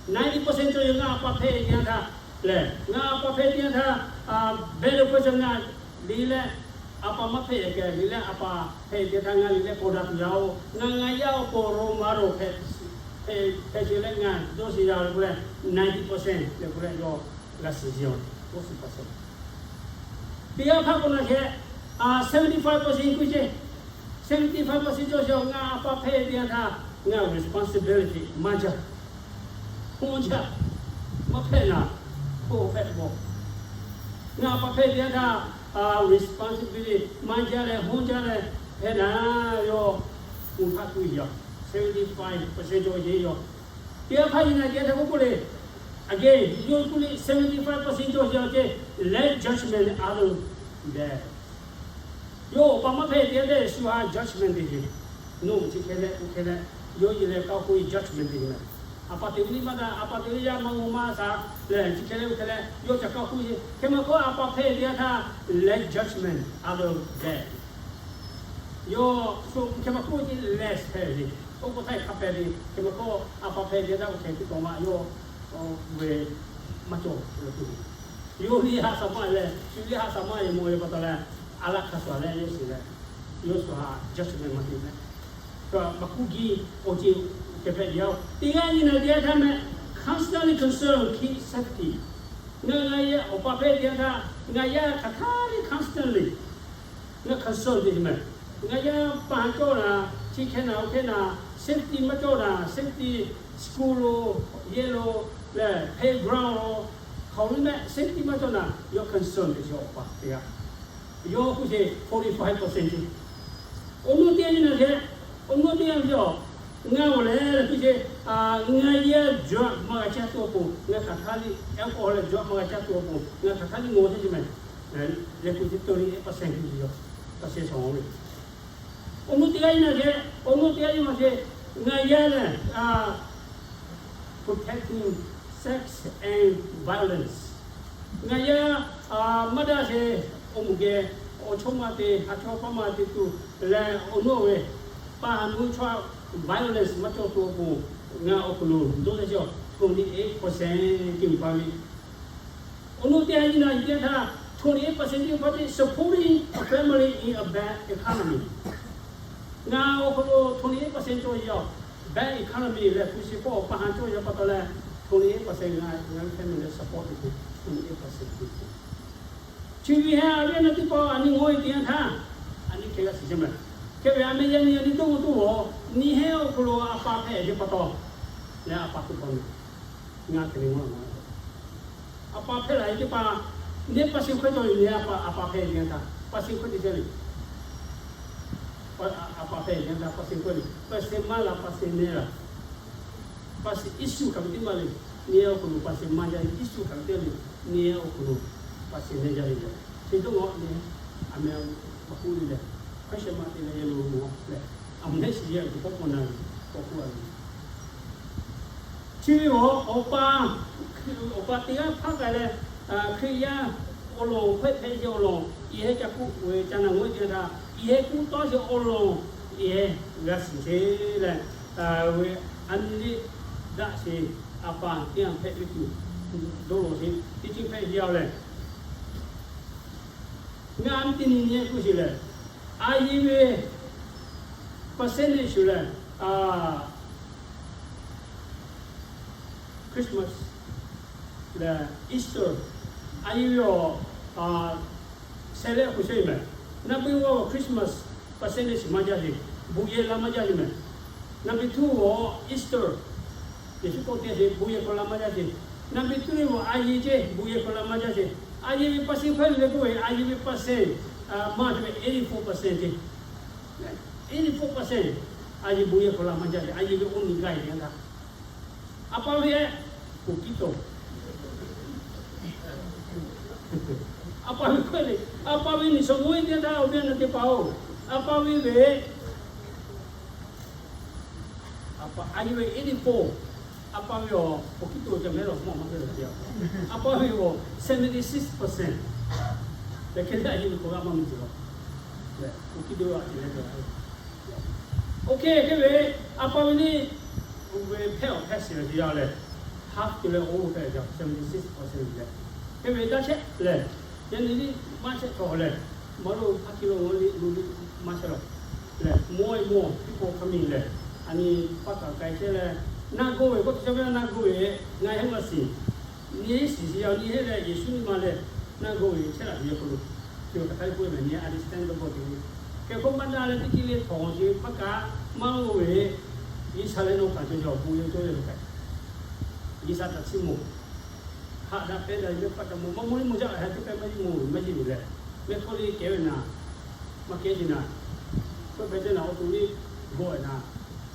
Ninety percent cawˬ yaˇ ngaˬ a pa hpehˇ ve teˇ yanˇ htaˇ lehˬ, ngaˬ a pa hpehˇ ve teˇ yanˇ htaˇ better person ngaˬ le leh, a pa maˇ hpehˇ kehˬ le leh a pa hpehˇ ve teˇ yanˇ htaˇ ngaˬ le leh paw daꞈ tuˬ yaˇ-oˬ, ngaˬ ngaˬ yaˇ awˬ pon role model hpehꞈ hpehꞈ sheˍ leh ngaˬ dawˇ sheˍ yaˇ-oˬ leh k'oˆ leh, ninety percent leh k'oˆ leh yawˇ g'a shiˍ sheˍ-oˬ, forty percent. Teˇ g'aˇ hpaˇ k'o naˬ hkeh seventy five percent kuˇ ce, seventy five percent cawˬ sheˍ-oˬ, ngaˬ a pa hpehˇ ve teˇ yanˇ htaˇ ngaˬ responsibility maˇ jaˇ, hawˇ jaˇ, maˇ hpehˇ naˍ, hawˇ hpehꞈ bawˬ. Ngaˬ a pa hpehˇ ve teˇ yanˇ htaˇ responsibility maˇ jaˇ leh hawˇ jaˇ leh hpehˇ naˍ, yawˇ mvuhˇ hk'aˇ tuˬ yaˇ seventy five percent cawˬ sheˍ yawˇ. Teˇ g'aˇ hpaˇ nyi naˬ ce htaˇ k'oˆ k'oˆ le, again yawˇ kuˇ le seventy five percent cawˬ sheˍ-oˬ ce, let judgment out of that. Yawˇ awˬ pa maˇ hpehˇ ve teˇ yanˇ htaˇ shu ha judgment te ce. Nawˬ chi hk'e leh oˇ hk'e leh, yawˇ yehˬ leh kaˇ k'oˆ ve judgment te ce meh. A pa te ve liˇ maˇ daꞈ, a pa te ve yaˇ maˇ g'aw maˇ shaˍ leh chi hk'e leh oˇ hk'e leh yawˇ ca kaˇ k'oˆ ce. Hk'e maˇ k'oˆ, a pa hpehˇ ve teˇ yanˇ htaˇ let judgment out of that. Yawˇ shu hk'e maˇ k'oˆ ce, less hpehꞈ ve, oˇ k'oˆ htaˇ hk'a pehˍ ve, hk'e maˇ k'oˆ, a pa hpehˇ ve teˇ yanˇ htaˇ oˇ hk'e te tawˍ maˇ yawˇ ve maˇ cawˬ ve. Yawˇ liˇ haꞈ shaˍ maˇ leh shu liˇ haꞈ shaˍ maˇ yehˬ mawˬ ve pa taw leh, a laˇ hk'a shuˍ leh yawˇ shiˍ leh, yawˇ shu ha judgment maˇ te leh, maˇ k'oˆ giˇ awˬ ce hk'e hpehꞈ ve yoˬ. Teˇ g'aˇ nyi naˬ ce htaˇ meh, constantly concern kid safety. Ngaˬ ngaˬ yaˇ awˬ pa hpehˇ ve teˇ yanˇ htaˇ ngaˬ yaˇ hk'aˬ htaˇ liˇ constantly ngaˬ concern te ce meh. Ngaˬ yaˇ pa haˍ cawˇ naˍ, chi hk'e naˍ oˇ hk'e naˍ, safety maˇ cawˇ naˍ, safety school lo, yehˬ lo, leh playground lo, hk'aˬ ve meh safety maˇ cawˇ naˍ, yawˇ concern te ce awˬ pa teˇ g'aˇ. Yawˇ k'oˆ ce forty five percent ce. Awˬ nuˇ teˇ g'aˇ nyi naˬ ce, awˬ nuˇ teˇ g'aˇ ve awˬ, ngaˬ awˬ lehˬ leh k'oˆ ce, ngaˬ yaˇ drug maˇ g'a caˇ tuˬ awˬ pon, ngaˬ hk'aˬ htaˇ liˇ alcohol leh drug maˇ g'a caˇ tuˬ awˬ pon ngaˬ hk'aˬ htaˇ liˇ ngaw teˇ ce meh. Leh k'oˆ ce thirty eight percent k'oˆ ce yawˇ, percent shawˍ ve. Awˬ nuˇ teˇ g'aˇ nyi naˬ ce, awˬ nuˇ teˇ g'aˇ nyi ma ce, ngaˬ yaˇ leh protecting sex and violence. Ngaˬ yaˇ maˇ daꞈ sheˍ, awˬ moˍ geh awˬ chawˇ ma te, ha chawˇ paˇ ma te tuˬ leh awˬ nuˇ ve pa haˍ nuˇ chawˇ violence maˇ cawˬ tuˬ awˬ pon, ngaˬ awˬ hk'aw lo dawˇ leh ce, twenty eight percent te uˬ pa ve. Awˬ nuˇ teˇ g'aˇ nyi naˬ ce htaˇ twenty eight percent te uˬ pa ve supporting a family in a bad economy. Ngaˬ awˬ hk'aw lo twenty eight percent cawˬ yaˇ, bad economy leh hpu shi hpawˇ pa haˍ cawˇ yaˇ pa taw leh, twenty eight percent ngaˬ family leh support te tuˬ twenty eight percent te tuˬ. Chi ve heh a ve naˬ teˇ pawˆ a nyi ngaˬ hui teˇ yanˇ htaˇ, a nyi hk'e g'a shiˍ ce meh. Hk'e ve a meh yaˇ nyi a nyi dawˇ g'aˇ tuˬ awˬ, nyi heh awˬ hk'aw lo a pa hpehꞈ ve pa taw leh a pa tuˬ pa meh. Ngaˬ hk'e ve ngaˬ a pa hpehˇ laˬ ve teˇ hpaˍ, neˇ pa sehˍ hkawehˇ cawˬ ve nyi a pa, a pa hpehˇ ve teˇ yanˇ htaˇ pa sehˍ hkawehˇ te ce le. A pa hpehˇ ve teˇ yanˇ htaˇ pa sehˍ hkawehˇ le, pa sehˍ maˇ la pa sehˍ neˇ la. Pa sehˍ Yeˍsuˆ hk'aˬ ve teˇ maˇ le. Nyi heh awˬ hk'aw lo pa sehˍ maˇ jaˇ ve, Yeˍsuˆ hk'aˬ ve teˇ le. Nyi heh awˬ hk'aw lo pa sehˍ neˇ jaˇ ve le. Chi dawˇ g'aˇ nyi, a meh maˇ k'oˆ le leh, hkawehˇ shehˍ ma te leh yehˬ lo mawˬ leh, a meh shiˍ yehˬ tuˬ k'awꞈ k'awꞈ na ve k'awꞈ k'oˆ a ve. Chi ve awˬ, awˬ pa, awˬ pa teˇ g'aˇ hpaˇ k'ai leh, Hkriꞈ yaˇ awˬ lawn hkawehˇ hpehꞈ ve awˬ lawn, i heh ca k'oˆ ve ca na ngaˬ hui teˇ htaˇ, i heh k'oˆ tawˇ sheˍ awˬ lawn, i heh g'a shiˍ ce leh, ve a nyi liˇ daꞈ sheˍ, a pa teˇ g'aˇ hpehꞈ ve tuˬ dawˇ law sheˍ teˇ ceuˬ hpehꞈ ve a leh, ngaˬ a nyi teˇ nyi nyi k'oˆ sheˍ lehˬ, a yehˬ ve percentage shuˍ lehˬ, Christmas leh Easter, a yehˬ ve awˬ, sheh leh k'oˆ sheˍ meh. Naˇ biˇ g'awˇ Christmas percentage maˇ jaˇ sheˍ, bon yehˬ la maˇ jaˇ sheˍ meh. Naˇ biˇ tuˇ g'awˇ Easter, Yeˍsuˆ k'oˆ te sheˍ, bon yehˬ hk'aw la maˇ jaˇ sheˍ. Naˇ biˇ tuˇ ve awˬ a yehˬ ce, bon yehˬ hk'aw la maˇ jaˇ sheˍ. A yehˬ ve percent hkawehˇ ve leh k'oˆ ve, a yehˬ ve percent maˇ jaˇ ve eighty four percent ce. Eighty-four percent a yeˍ bon yehˬ hk'aw la maˇ jaˇ ve, a yeˍ ve oˇ miˬ gaˇ e teˇ g'aˇ htaˇ, a pa ve, ကိုယ်ကံတော်, a pa ve hk'e le, a pa ve နှစ်ဆယ့်ကိုး teˇ g'aˇ htaˇ awˬ viˉ awˬ nyi teˇ hpaˍ-oˬ, a pa ve ve a pa, a yeˍ ve eighty-four, a pa ve awˬ ကိုယ်ကံတော် ca mehˉ lawˬ maˇ maˇ hpehꞈ ve, a pa ve awˬ seventy-six percent lehˬ, hk'e te a yeˍ ve hk'aw g'a maˇ miˬ tuˬ lawˬ. ကိုယ်ကံတော် a yeˍ leh, oˇ hk'e hk'e ve, a pa ve neˇ, ve hpehˇ awˬ hpehˇ shiˍ ve teˇ yanˇ lehˬ, half te leh oˇ hpehꞈ ve, seventy-six percent lehˬ, hk'e ve daˇ chehˇ lehˬ, yaꞈ nyi liˇ maˇ chehˇ htawˇ lehˬ, maˇ lo hpaˇ hkiˇ lo ngaˬ hui liˇ maˇ chehˇ lawˬ lehˬ, mawˇ e mawˇ teˇ hkawˇ hk'a miˬ lehˬ, a nyi paˇ kaꞈ k'ai chehˇ leh, naˆ g'awˇ ve k'oˆ te ca ve naˆ g'awˇ ve, ngaˬ heˆ maˇ shiˍ, nyi heˆ shiˍ shiˍ yaˇ nyi heˆ leh Yeˍsuˆ nyi ma leh, naˆ g'awˇ ve chehˇ laˬ ve k'o lo, chi ve hk'aˬ hk'e k'oˆ ve meh nyi a di stand dawˇ bawˇ te ve, hk'e k'oˆ maˇ daꞈ leh teˇ ceuˬ le htawˇ chi ve hpaˇ kaꞈ maˇ g'awˇ ve, G'uiˬsha leh nawˬ kaꞈ cawˬ cawˬ bon yehˬ cawˇ ve hk'e, G'uiˬsha htaꞈ chiˇ mawˬ, haꞈ daꞈ pehˉ daꞈ ve mehˆ hpaˇ kaꞈ mawˬ maˇ mawˇ liˇ mawˬ jaˇ, ha teˇ pehˇ maˇ yeˇ mawˬ ve maˇ yeˇ ve lehˬ, mehˆ hkawˇ le kehˬ ve naˍ, maˇ kehˉ te naˍ, hkawˇ pehˉ te naˍ, awˬ to liˇ g'awˇ ve naˍ,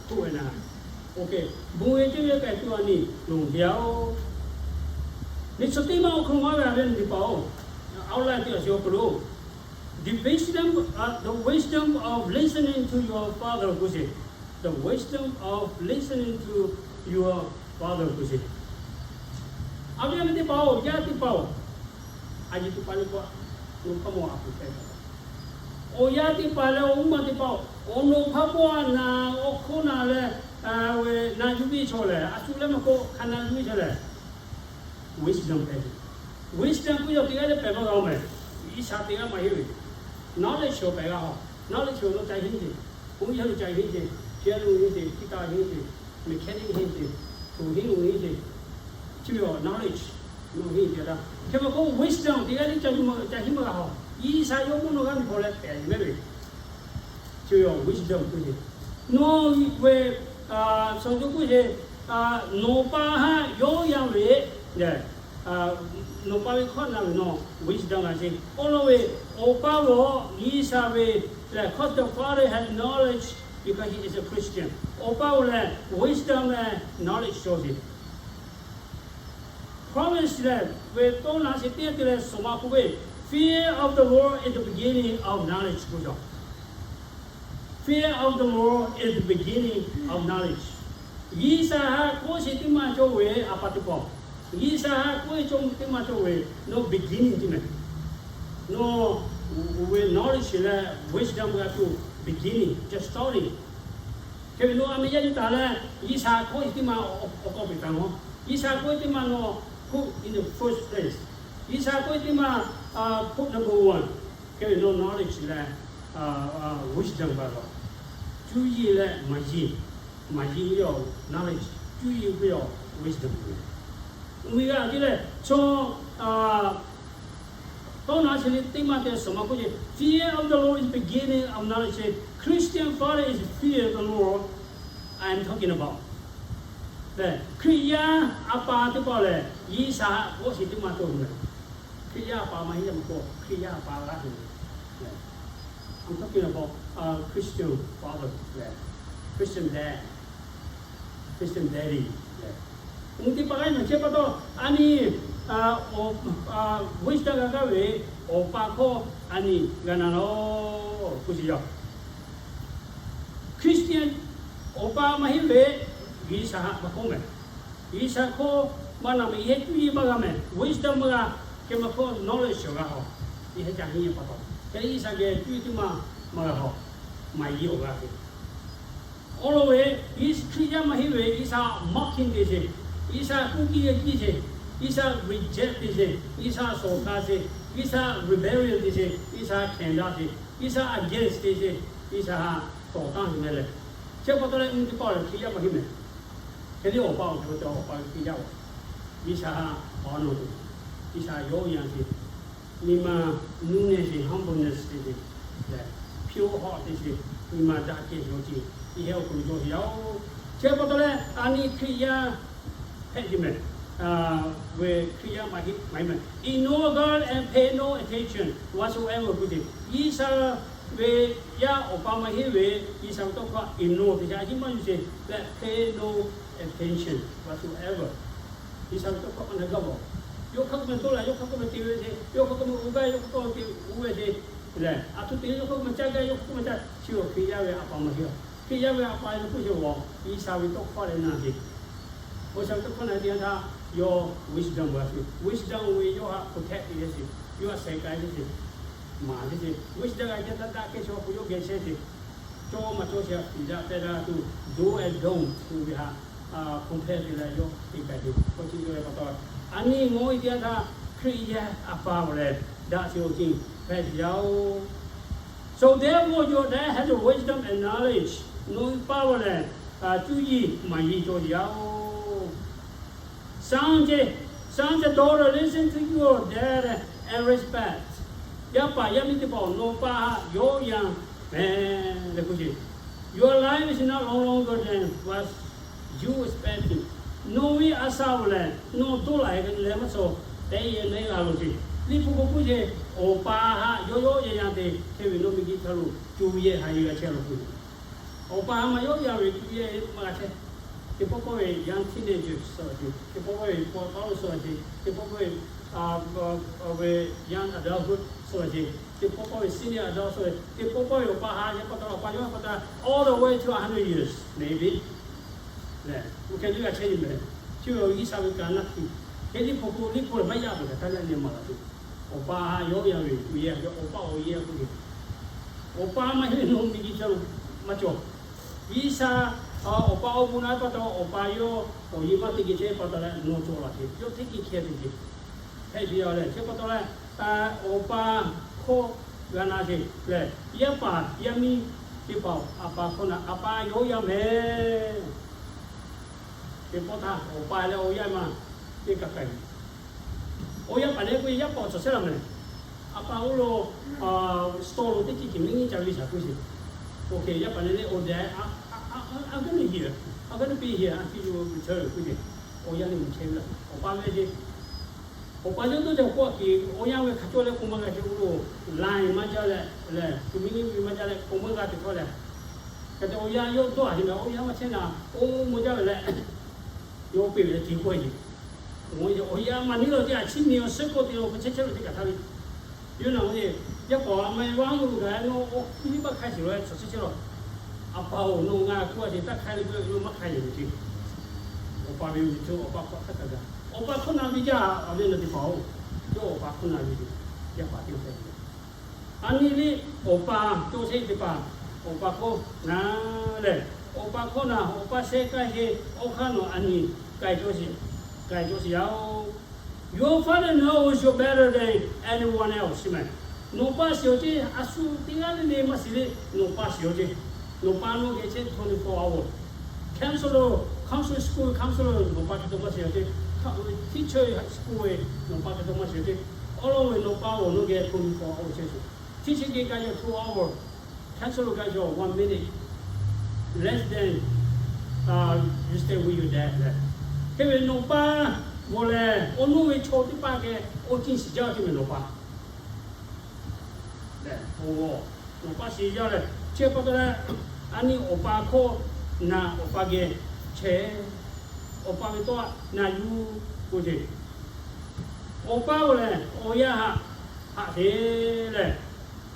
hk'oˆ ve naˍ, oˇ hk'e bon ve ceuˬ ve k'ai tuˬ a nyi loˬ te-oˬ. Nyi chaw teˇ maˇ awˬ hk'aw lo maˇ g'a ve nyi paˍ-oˬ, awˬ laˇ te awˬ shiˍ awˬ hk'aw lo, the wisdom, the wisdom of listening to your father k'oˆ sheˍ, the wisdom of listening to your father k'oˆ sheˍ. A viˉ awˬ nyi teˇ hpaˍ-oˬ, yaˇ teˇ hpaˍ-oˬ, a yeˍ teˇ hpaˍ le k'o, nawˬ hk'aˇ mawˇ a hpu hpehˇ ve, awˬ yaˇ teˇ hpaˍ leh awˬ mvuhˇ ma teˇ hpaˍ-oˬ, awˬ nawˬ hk'aˇ mawˇ a naˍ awˬ hk'oˆ naˍ leh, ve naˍ yuˇ viˇ chaw lehˬ, a shu leh maˇ k'oˆ hk'a naˍ yuˇ viˇ chaw lehˬ, wisdom hpehꞈ ve. Wisdom k'oˆ yaw teˇ g'aˇ leh pehˬ maˇ g'a-oˬ meh. G'uiˬsha teˇ g'aˇ maˇ heˆ ve, knowledge yaw pehˬ g'a haw. Knowledge yaw lo ca henˇ ce, k'oˆ yaˇ lo ca henˇ ce, piano henˇ ce, guitar henˇ ce, mechanic henˇ ce, htoꞈ henˇ lo henˇ ce, chi ve awˬ knowledge lo henˇ ce htaˇ, hk'e maˇ k'oˆ wisdom teˇ g'aˇ leh ca henˇ maˇ g'a haw. G'uiˬsha yawˇ mawˇ nawˬ g'aˇ miˬ hk'aw leh pehˬ ve meh ve, chi ve awˬ wisdom k'oˆ ce. Nawˬ ve, shaw co k'oˆ ce, nawˬ pa haˉ yawˇ yan ve, nawˬ pa ve hkawˇ na ve nawˬ wisdom a ce. Awˬ lawn ve, awˬ pa ve, G'uiˬsha ve lehˬ, because the father has knowledge because he is a Christian. Awˬ pa ve lehˬ wisdom leh knowledge cawˬ ce. Proverbs lehˬ ve tawˇ naˉ chi teˇ te leh sawˍ ma k'oˆ ve, Fear of the Lord is the beginning of knowledge k'oˆ cawˬ. Fear of the Lord is the beginning of knowledge. G'uiˬsha haˉ k'oˆ sheˍ teˇ maˇ cawˬ ve a pa teˇ hpaˍ, G'uiˬsha haˉ k'oˆ sheˍ cawˬ teˇ maˇ cawˬ ve, nawˬ beginning teˇ meh, nawˬ ve knowledge leh wisdom g'a tuˬ beginning, just starting. Hk'e ve nawˬ a meh yaˇ nyi taˍ leh, G'uiˬsha k'oˆ sheˍ teˇ maˇ awˬ k'aw peˬ taˍ lawˬ. G'uiˬsha k'oˆ sheˍ teˇ maˇ nawˬ put in the first place. G'uiˬsha k'oˆ sheˍ teˇ maˇ put number one. Hk'e ve nawˬ knowledge leh wisdom g'a lawˬ. Cuˇ yiˍ leh maˍ yiˍ, maˍ yiˍ ve awˬ knowledge, cuˇ yiˍ ve awˬ wisdom ve. Uiˍ g'a te leh chaw tawˇ naˉ chi teˇ maˇ te sawˍ ma k'oˆ ce, Fear of the Lord is beginning of knowledge. Christian father is fear of the Lord. I am talking about lehˬ, Hkriꞈ yaˇ a pa teˇ hpaˍ lehˬ, G'uiˬsha k'oˆ sheˍ teˇ maˇ cawˬ ve meh. Hkriꞈ yaˇ a pa maˇ heˆ yaˇ maˇ k'o, Hkriꞈ yaˇ a pa g'aˇ hteꞈ lehˬ, I'm talking about Christian father lehˬ, Christian dad, Christian daddy lehˬ, uˉ teˇ hpaˍ g'aˇ meh chehˇ pa taw, a nyi wisdom g'a gaˇ ve awˬ pa hkawˇ a nyi g'a na lawˬ k'oˆ sheˍ yaˇ. Christian awˬ pa maˇ heˆ ve, G'uiˬsha haˉ maˇ k'oˆ meh. G'uiˬsha hkawˇ maˇ na meh, yehˬ cuˇ yiˍ maˇ g'a meh, wisdom maˇ g'a, hk'e maˇ hkawˇ knowledge g'a haw. Yehˬ ca henˇ yaˇ pa taw, hk'e G'uiˬsha geh cuˇ yiˍ teˇ maˇ maˇ g'a haw. Maˍ yiˍ awˬ g'aˇ hteꞈ Awˬ lawn ve, Hkriꞈ yaˇ maˇ heˆ ve, G'uiˬsha mocking te sheˍ, G'uiˬsha kuˇ kiˇ geh kiˇ sheˍ, G'uiˬsha reject te sheˍ, G'uiˬsha shawˍ ka sheˍ, G'uiˬsha rebellion te sheˍ, G'uiˬsha hkenˍ daꞈ sheˍ, G'uiˬsha against te sheˍ, G'uiˬsha haˉ tawˍ tanˇ sheˍ meh leh, chi pa taw leh uˉ teˇ hpaˍ lehˬ Hkriꞈ yaˇ maˇ heˆ meh. Hk'e te awˬ pa awˬ cawˬ ve awˬ pa ve Hkriꞈ yaˇ-oˬ, G'uiˬsha haˉ awˬ nawˬ te, G'uiˬsha yawˇ yan sheˍ, nyi ma nuˇ nehˬ sheˍ, humbleness te sheˍ lehˬ, pure heart te sheˍ, nyi ma daꞈ kehˬ cawˬ ce, yehˬ awˬ hk'aw lo cawˬ sheˍ yaˇ-oˬ. Chi pa taw leh a nyi Hkriꞈ yaˇ hpehꞈ te meh, ve Hkriꞈ yaˇ maˇ heˆ maˇ heˆ meh, ignore God and pay no attention whatsoever k'oˆ ce, G'uiˬsha ve yaˇ awˬ pa maˇ heˆ ve, G'uiˬsha ve tawˇ hkawˇ ignore te ca a ciˉ maˇ yuˬ sheˍ leh, pay no attention whatsoever. G'uiˬsha ve tawˇ hkawˇ a na gaˇ bawˬ. Yawˇ hk'aˇ k'oˆ meh toˇ la, yawˇ hk'aˇ k'oˆ meh te ve ce, yawˇ hk'aˇ k'oˆ meh oˇ gaˇ, yawˇ hk'aˇ k'oˆ meh te oˇ ve ce leh, a htoꞈ te yawˇ hk'aˇ k'oˆ meh caˇ gaˇ, yawˇ hk'aˇ k'oˆ meh caˇ, chi awˬ Hkriꞈ yaˇ ve a pa maˇ heˆ. Hkriꞈ yaˇ ve a pa yaˇ k'oˆ ce, G'uiˬsha ve tawˇ hkawˇ leh na ce. G'uiˬsha ve tawˇ hkawˇ na te yanˇ htaˇ, yawˇ wisdom g'a sheˍ. Wisdom ve yawˇ htaꞈ protect te ve ce, yawˇ htaꞈ sheh k'ai ve ce, maˍ ve ce. Wisdom g'a te htaˇ daꞈ kehˉ chaw k'o yawˇ geh chehˇ ce. Cawˇ maˇ cawˇ chi htaꞈ piˍ daꞈ pehˇ daꞈ tuˬ, do and don't k'oˆ ve htaꞈ compare te leh yawˇ te k'ai ve k'o, chi yawˇ ve pa taw, a nyi ngaˬ hui te yanˇ htaˇ Hkriꞈ yaˇ a pa awˬ lehˬ, daꞈ sheˍ awˬ ceuˬ hpehꞈ sheˍ yaˇ oˬ. So therefore your dad has wisdom and knowledge. Nawˬ hui pa awˬ lehˬ, cuˇ yiˍ maˍ yiˍ cawˬ sheˍ yaˇ oˬ. Sons, sons and daughters, listen to your dad and respect. Yaˇ paˍ yaˇ miˇ teˇ hpaˍ-oˬ, nawˬ pa htaꞈ yawˇ yanˇ meh leh k'oˆ ce. Your life is not longer than what you expected. Nawˬ ve a shaꞈ awˬ lehˬ nawˬ dawˇ laˬ leh maˇ cawˬ tehꞈ yehˬ neˉ g'a lo ce. Liꞈ hpu k'o k'oˆ ce, awˬ pa htaꞈ yawˇ yawˇ yanˇ yanˇ te hk'e ve nawˬ miˬ guiˬ htaˇ lo co yehˬ ha yehˬ g'a chehˇ lo k'o, awˬ pa htaꞈ maˇ yawˇ yanˇ ve co yehˬ maˇ g'a chehˇ. Teˇ pawˆ pawˆ ve young teenager suh ce, teˇ pawˆ pawˆ ve paw taw suh ce, teˇ pawˆ pawˆ ve, ve young adulthood suh ce, teˇ pawˆ pawˆ ve senior adult suh ce, teˇ pawˆ pawˆ ve awˬ pa htaꞈ yawˇ pa taw, awˬ pa yawˇ pa taw, all the way to a hundred years maybe. Lehˬ, oˇ hk'e teˇ g'aˇ chehˇ nyi meh. Chi ve G'uiˬsha ve ka naˆ hkiˬ. Hk'e liꞈ hpu k'o, liꞈ hpu lehˬ maˇ yaˇ peuˬ kaꞈ htaˇ leh nyi maˍ laˬ tuˬ, awˬ pa htaꞈ yawˇ yanˇ ve co yehˬ, awˬ pa awˬ yehˬ k'oˆ ve, awˬ pa maˇ heˆ nawˬ miˬ guiˬ htaˇ lo maˇ cawˬ. G'uiˬsha awˬ pa awˬ bon naꞈ pa taw, awˬ pa yawˇ awˬ yehˬ maˇ te geh chehˇ pa taw leh nawˬ cawˬ laˬ ce, yawˇ teˇ geh hkeh ve ce. Hpehꞈ ce yaˇ lehˬ, chi pa taw leh, awˬ pa hkawˇ g'a na ce lehˬ, yaˇ paˍ yaˇ miˇ teˇ hpaˍ a pa hkawˇ na, a pa yawˇ yanˇ meh. Teˇ pawˆ htaˇ awˬ pa leh awˬ yaˇ maˇ teˇ kaꞈ k'ai ve. Awˬ yaˇ paˍ leh k'oˆ ve, yaˇ paˍ awˬ cawˬ chehˇ laˇ meh. A pa oˇ lo store lo teˇ ceuˬ ceuˬ miˇ nyiˇ ca ve shaˍ k'oˆ ce. Oˇ hk'e yaˇ paˍ leh leh awˬ dehꞈ, I'm gonna hear, I'm gonna be here until you return k'oˆ ce. Awˬ yaˇ leh mvuhˇ chehˇ ve laˇ. Awˬ pa ve ce. Awˬ pa yawˇ dawˇ ca k'oˆ a hk'e, awˬ yaˇ ve hk'a cawˇ leh k'oˆ maˇ g'a ce, oˇ lo laiˬ maˇ jaˇ leh, lehˬ, tuˬ miˇ nyiˇ ve maˇ jaˇ leh k'oˆ maˇ g'a te htawˇ leh, hk'e te awˬ yaˇ yawˇ dawˇ a hk'e meh, awˬ yaˇ maˇ chehˇ na, oˇ maˇ jaˇ ve leh, yawˇ peˇ ve leh te k'oˆ a ce. Awˬ yaˇ maˇ nyi lo ce, a chi miˬ awˬ suhˉ k'oˆ te lo hk'e chehˇ chehˇ lo teˇ kaꞈ htaˇ ve. Yawˇ naˬ oˇ ce, yaˇ paˍ a ma e vaˇ lo gaˬ nawˇ oˇ hkiˇ liˇ maˇ hk'ai sheˍ lo, chaw chehˇ chehˇ lo. A pa-oˬ, nawˬ ngaˬ k'oˆ a ce, taˇ hk'ai le k'o, yawˇ maˇ hk'ai le ce. Awˬ pa ve awˬ ceuˬ awˬ pa hkawˇ hk'a kaꞈ gaˬ, awˬ pa hkawˇ na ve jaˇ, awˬ ve na teˇ hpaˍ-oˬ, yawˇ awˬ pa hkawˇ na ve ce. Yaˇ paˍ teˇ hpaˍ, a nyi liˇ awˬ pa cawˇ chehˇ ve teˇ hpaˍ, awˬ pa hkawˇ na lehˬ, awˬ pa hkawˇ na, awˬ pa sheh k'ai ce. Awˬ hk'aˇ nawˬ a nyi k'ai cawˇ sheˍ, k'ai cawˇ sheˍ yaˇ-oˬ. Your father knows you better than anyone else meh. Nawˬ pa shiˍ-oˬ ce, a shu teˇ g'aˇ le le maˇ shiˍ le, nawˬ pa shiˍ-oˬ ce. Nawˬ pa nawˬ geh chehˇ twenty-four hour. Counselor, counselor school counselor nawˬ pa hk'e te maˇ shiˍ-oˬ ce. Teacher school ve nawˬ pa hk'e te maˇ shiˍ-oˬ ce. Awˬ lawn ve nawˬ pa-oˬ, nawˬ geh twenty-four hour chehˇ sheˍ. Teacher geh k'ai yawˇ two hour, counselor geh yawˇ one minute, less than you stay with your dad leh. Hk'e ve nawˬ pa g'awˬ lehˬ, awˬ nuˇ ve chaw teˇ hpaˍ geh awˬ ceuˬ shiˍ jaˇ ce meh nawˬ pa. Lehˬ, nawˬ pa shiˍ jaˇ leh, chi pa taw leh, a nyi awˬ pa hkawˇ na, awˬ pa geh chehˇ, awˬ pa ve tawˇ htaꞈ na yuˬ k'oˆ ce. Awˬ pa g'awˬ lehˬ, awˬ yaˇ htaꞈ haꞈ te leh,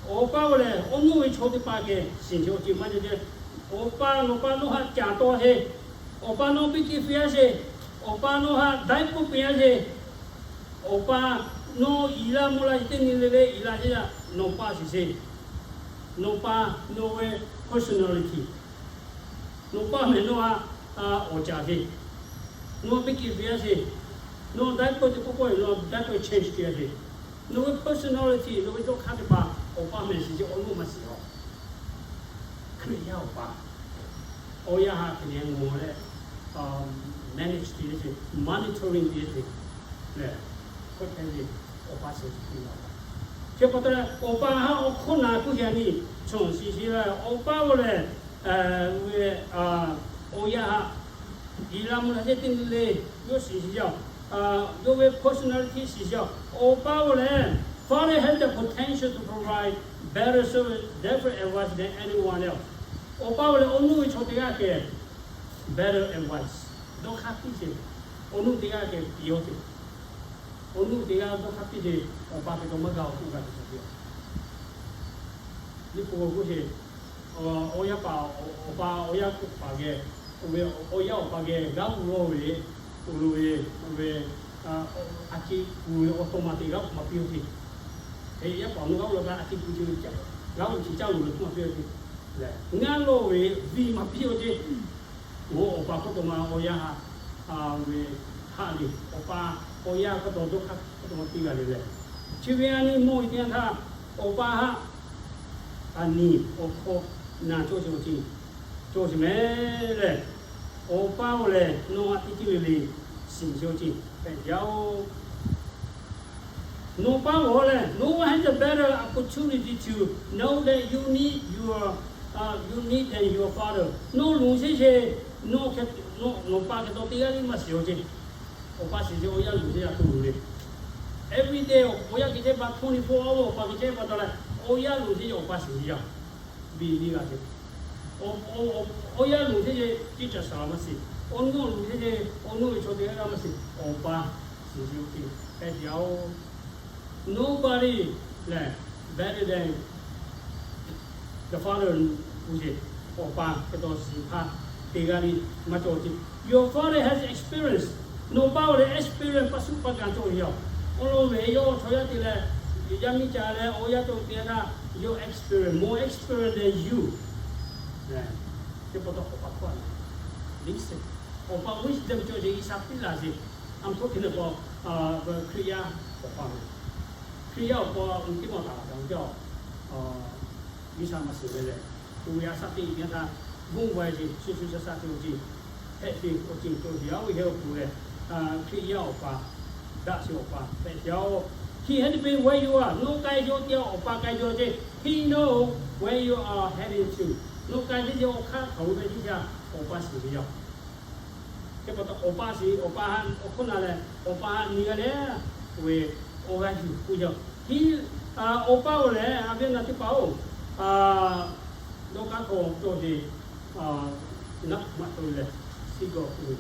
awˬ pa g'awˬ lehˬ, awˬ nuˇ ve chaw teˇ hpaˍ geh shiˍ ce awˬ ceuˬ maˇ jaˇ ce. Awˬ pa, nawˬ pa nawˬ htaꞈ caˍ taw ce. Awˬ pa nawˬ piˇ kiˇ piˇ-a ce. Awˬ pa nawˬ htaꞈ daiˇ peuˇ piˇ-a ce. Awˬ pa nawˬ iˍ laˇ mvuh laˇ teˇ nyi le le iˍ laˇ ce yaˇ, nawˬ pa shiˍ ce. Nawˬ pa, nawˬ ve personality. Nawˬ pa meh nawˬ htaꞈ awˬ caˍ ce. Nawˬ piˇ kiˇ piˇ-a ce. Nawˬ daiˇ peuˇ teˇ pawˆ pawˆ-e, nawˬ daiˇ peuˇ change te-a ce. Nawˬ ve personality, nawˬ ve dawˇ hk'aˇ teˇ hpaˍ, awˬ pa meh shiˍ ce, awˬ nuˇ maˇ shiˍ-oˬ. Hkriꞈ yaˇ awˬ pa, awˬ yaˇ htaꞈ hk'e te mawˬ leh, manage te-a ce, monitoring te-a ce lehˬ, hk'e te awˬ pa shiˍ ce. Chi pa taw leh, awˬ pa htaꞈ awˬ hkawˇ na kuˇ yaꞈ nyi, chaw shiˍ shiˍ leh, awˬ pa g'awˬ lehˬ, ve, awˬ yaˇ htaꞈ iˍ laˇ mvuh laˇ ce teˇ nyi le, yawˇ shiˍ shiˍ yaˇ, yawˇ ve personality shiˍ shiˍ yaˇ. Awˬ pa g'awˬ lehˬ, father has the potential to provide better serve, better advice than anyone else. Awˬ pa-oˬ lehˬ, awˬ nuˇ ve chaw teˇ g'aˇ kehˬ better advice, dawˇ hk'aˇ piˇ sheˍ. Awˬ nuˇ teˇ g'aˇ kehˬ piˇ-oˆ teˇ, awˬ nuˇ teˇ g'aˇ dawˇ hk'aˇ piˇ sheˍ. Awˬ pa hk'e taw maˇ gaˬ awˬ hk'oˆ g'a tuˬ shaˍ piˇ-oˆ. Liꞈ hpu k'oˆ sheˍ, awˬ yaˇ paˍ, awˬ pa awˬ yaˇ k'oˆ paˍ geh, awˬ yaˇ awˬ pa geh g'aˇ hu lawˇ ve, awˬ lo ve, ve, a ciˉ pu ve awˬ tawˇ ma te g'aˇ hu ma piˇ-oˆ teˇ. Yaˇ paˍ awˬ nuˇ g'aˇ hu lawˇ kaꞈ a ciˉ pu ce, g'aˇ hu chi caˇ loˍ ve hk'oˆ ma piˇ-oˆ teˇ. Ngaˇ lawˇ ve viˇ ma piˇ-oˆ teˇ. Awˬ pa hk'oˆ taw ma awˬ yaˇ haꞈ ve haꞈ ve, awˬ pa awˬ yaˇ hk'oˆ taw dawˇ hk'aˇ hk'oˆ taw ma piˇ g'a le leh, chi ve a nyi mawˇ ve teˇ yanˇ htaˇ, awˬ pa haꞈ a nyi awˬ hk'aw na cawˇ sheˍ awˬ ceuˬ cawˇ sheˍ mehˍ lehˬ, awˬ pa-oˬ lehˬ, nawˬ haꞈ teˇ ceuˬ le le shiˍ sheˍ awˬ ceuˬ hpehꞈ jaˇ-oˆ. Nawˬ pa-oˬ lehˬ, no one has a better opportunity to know that you need your, you need than your father. Nawˬ loˍ sheˍ sheˍ, nawˬ pa hk'e taw teˇ g'aˇ tiˉ maˇ shiˍ awˬ ceuˬ. Awˬ pa shiˍ sheˍ, awˬ yaˇ loˍ sheˍ yaˇ htaꞈ loˍ le. Every day awˬ yaˇ geh chehˇ pa, twenty-four hour awˬ pa geh chehˇ pa taw leh, awˬ yaˇ loˍ sheˍ sheˍ awˬ pa shiˍ sheˍ yaˇ biˇ liˇ g'a ce. Awˬ yaˇ loˍ sheˍ sheˍ teˇ caˬ shaˍ maˇ shiˍ. Awˬ nuˇ loˍ sheˍ sheˍ, awˬ nuˇ ve chaw teˇ g'aˇ maˇ shiˍ. Awˬ pa shiˍ sheˍ awˬ ceuˬ hpehꞈ jaˇ-oˆ. Nobody lehˬ better than the father, awˬ pa hk'e taw shiˍ hpaˇ teˇ g'aˇ liˇ maˇ cawˬ ce. Your father has experience. Nawˬ pa-oˬ lehˬ experience pa suhˉ pa gaˬ cawˬ ve yoˬ. Awˬ lawn ve yawˇ chaw yaˇ te leh, yaˇ miˇ ca leh awˬ yaˇ cawˬ teˇ g'aˇ htaˇ, your experience more experience than you. Teˇ pa taw awˬ pa hkawˇ a listen. Awˬ pa wisdom cawˬ ce, G'uiˬsha piˇ laˬ ce. A htoˆ hk'e le k'o, Hkriꞈ yaˇ awˬ pa ve, Hkriꞈ yaˇ awˬ pa teˇ maˬ taˍ laˬ kaꞈ jaˇ-oˬ. G'uiˬsha maˇ shiˍ ve lehˬ, oˇ ve a shaꞈ teꞈ ve teˇ yanˇ htaˇ, g'oˇ va ce, shu shu sha sha te awˬ ceuˬ hpehꞈ ve awˬ ceuˬ cawˬ ve, a ve heh awˬ pon lehˬ, Hkriꞈ yaˇ awˬ pa daꞈ sheˍ awˬ pa hpehꞈ jaˇ-oˆ. He has been where you are. Nawˬ k'ai jaw teˇ yanˇ awˬ pa k'ai jaw ce. He knows where you are heading to. Nawˬ k'ai teˇ yanˇ awˬ hk'aˇ hk'aˬ ve teˇ yanˇ awˬ pa shiˍ ve yoˬ. Teˇ pa taw awˬ pa shiˍ, awˬ pa haꞈ awˬ hk'oˆ na leh, awˬ pa haꞈ nyi g'a leh, oˇ ve awˬ g'aˇ yuˬ k'oˆ jaˇ. He, awˬ pa-oˬ lehˬ, a ve na teˇ hpaˍ-oˬ, dawˇ kaˉ hk'aw cawˬ ce, ngaˇ hpu maˇ cawˬ ve lehˬ, shiˍ gawˬ k'oˆ ve,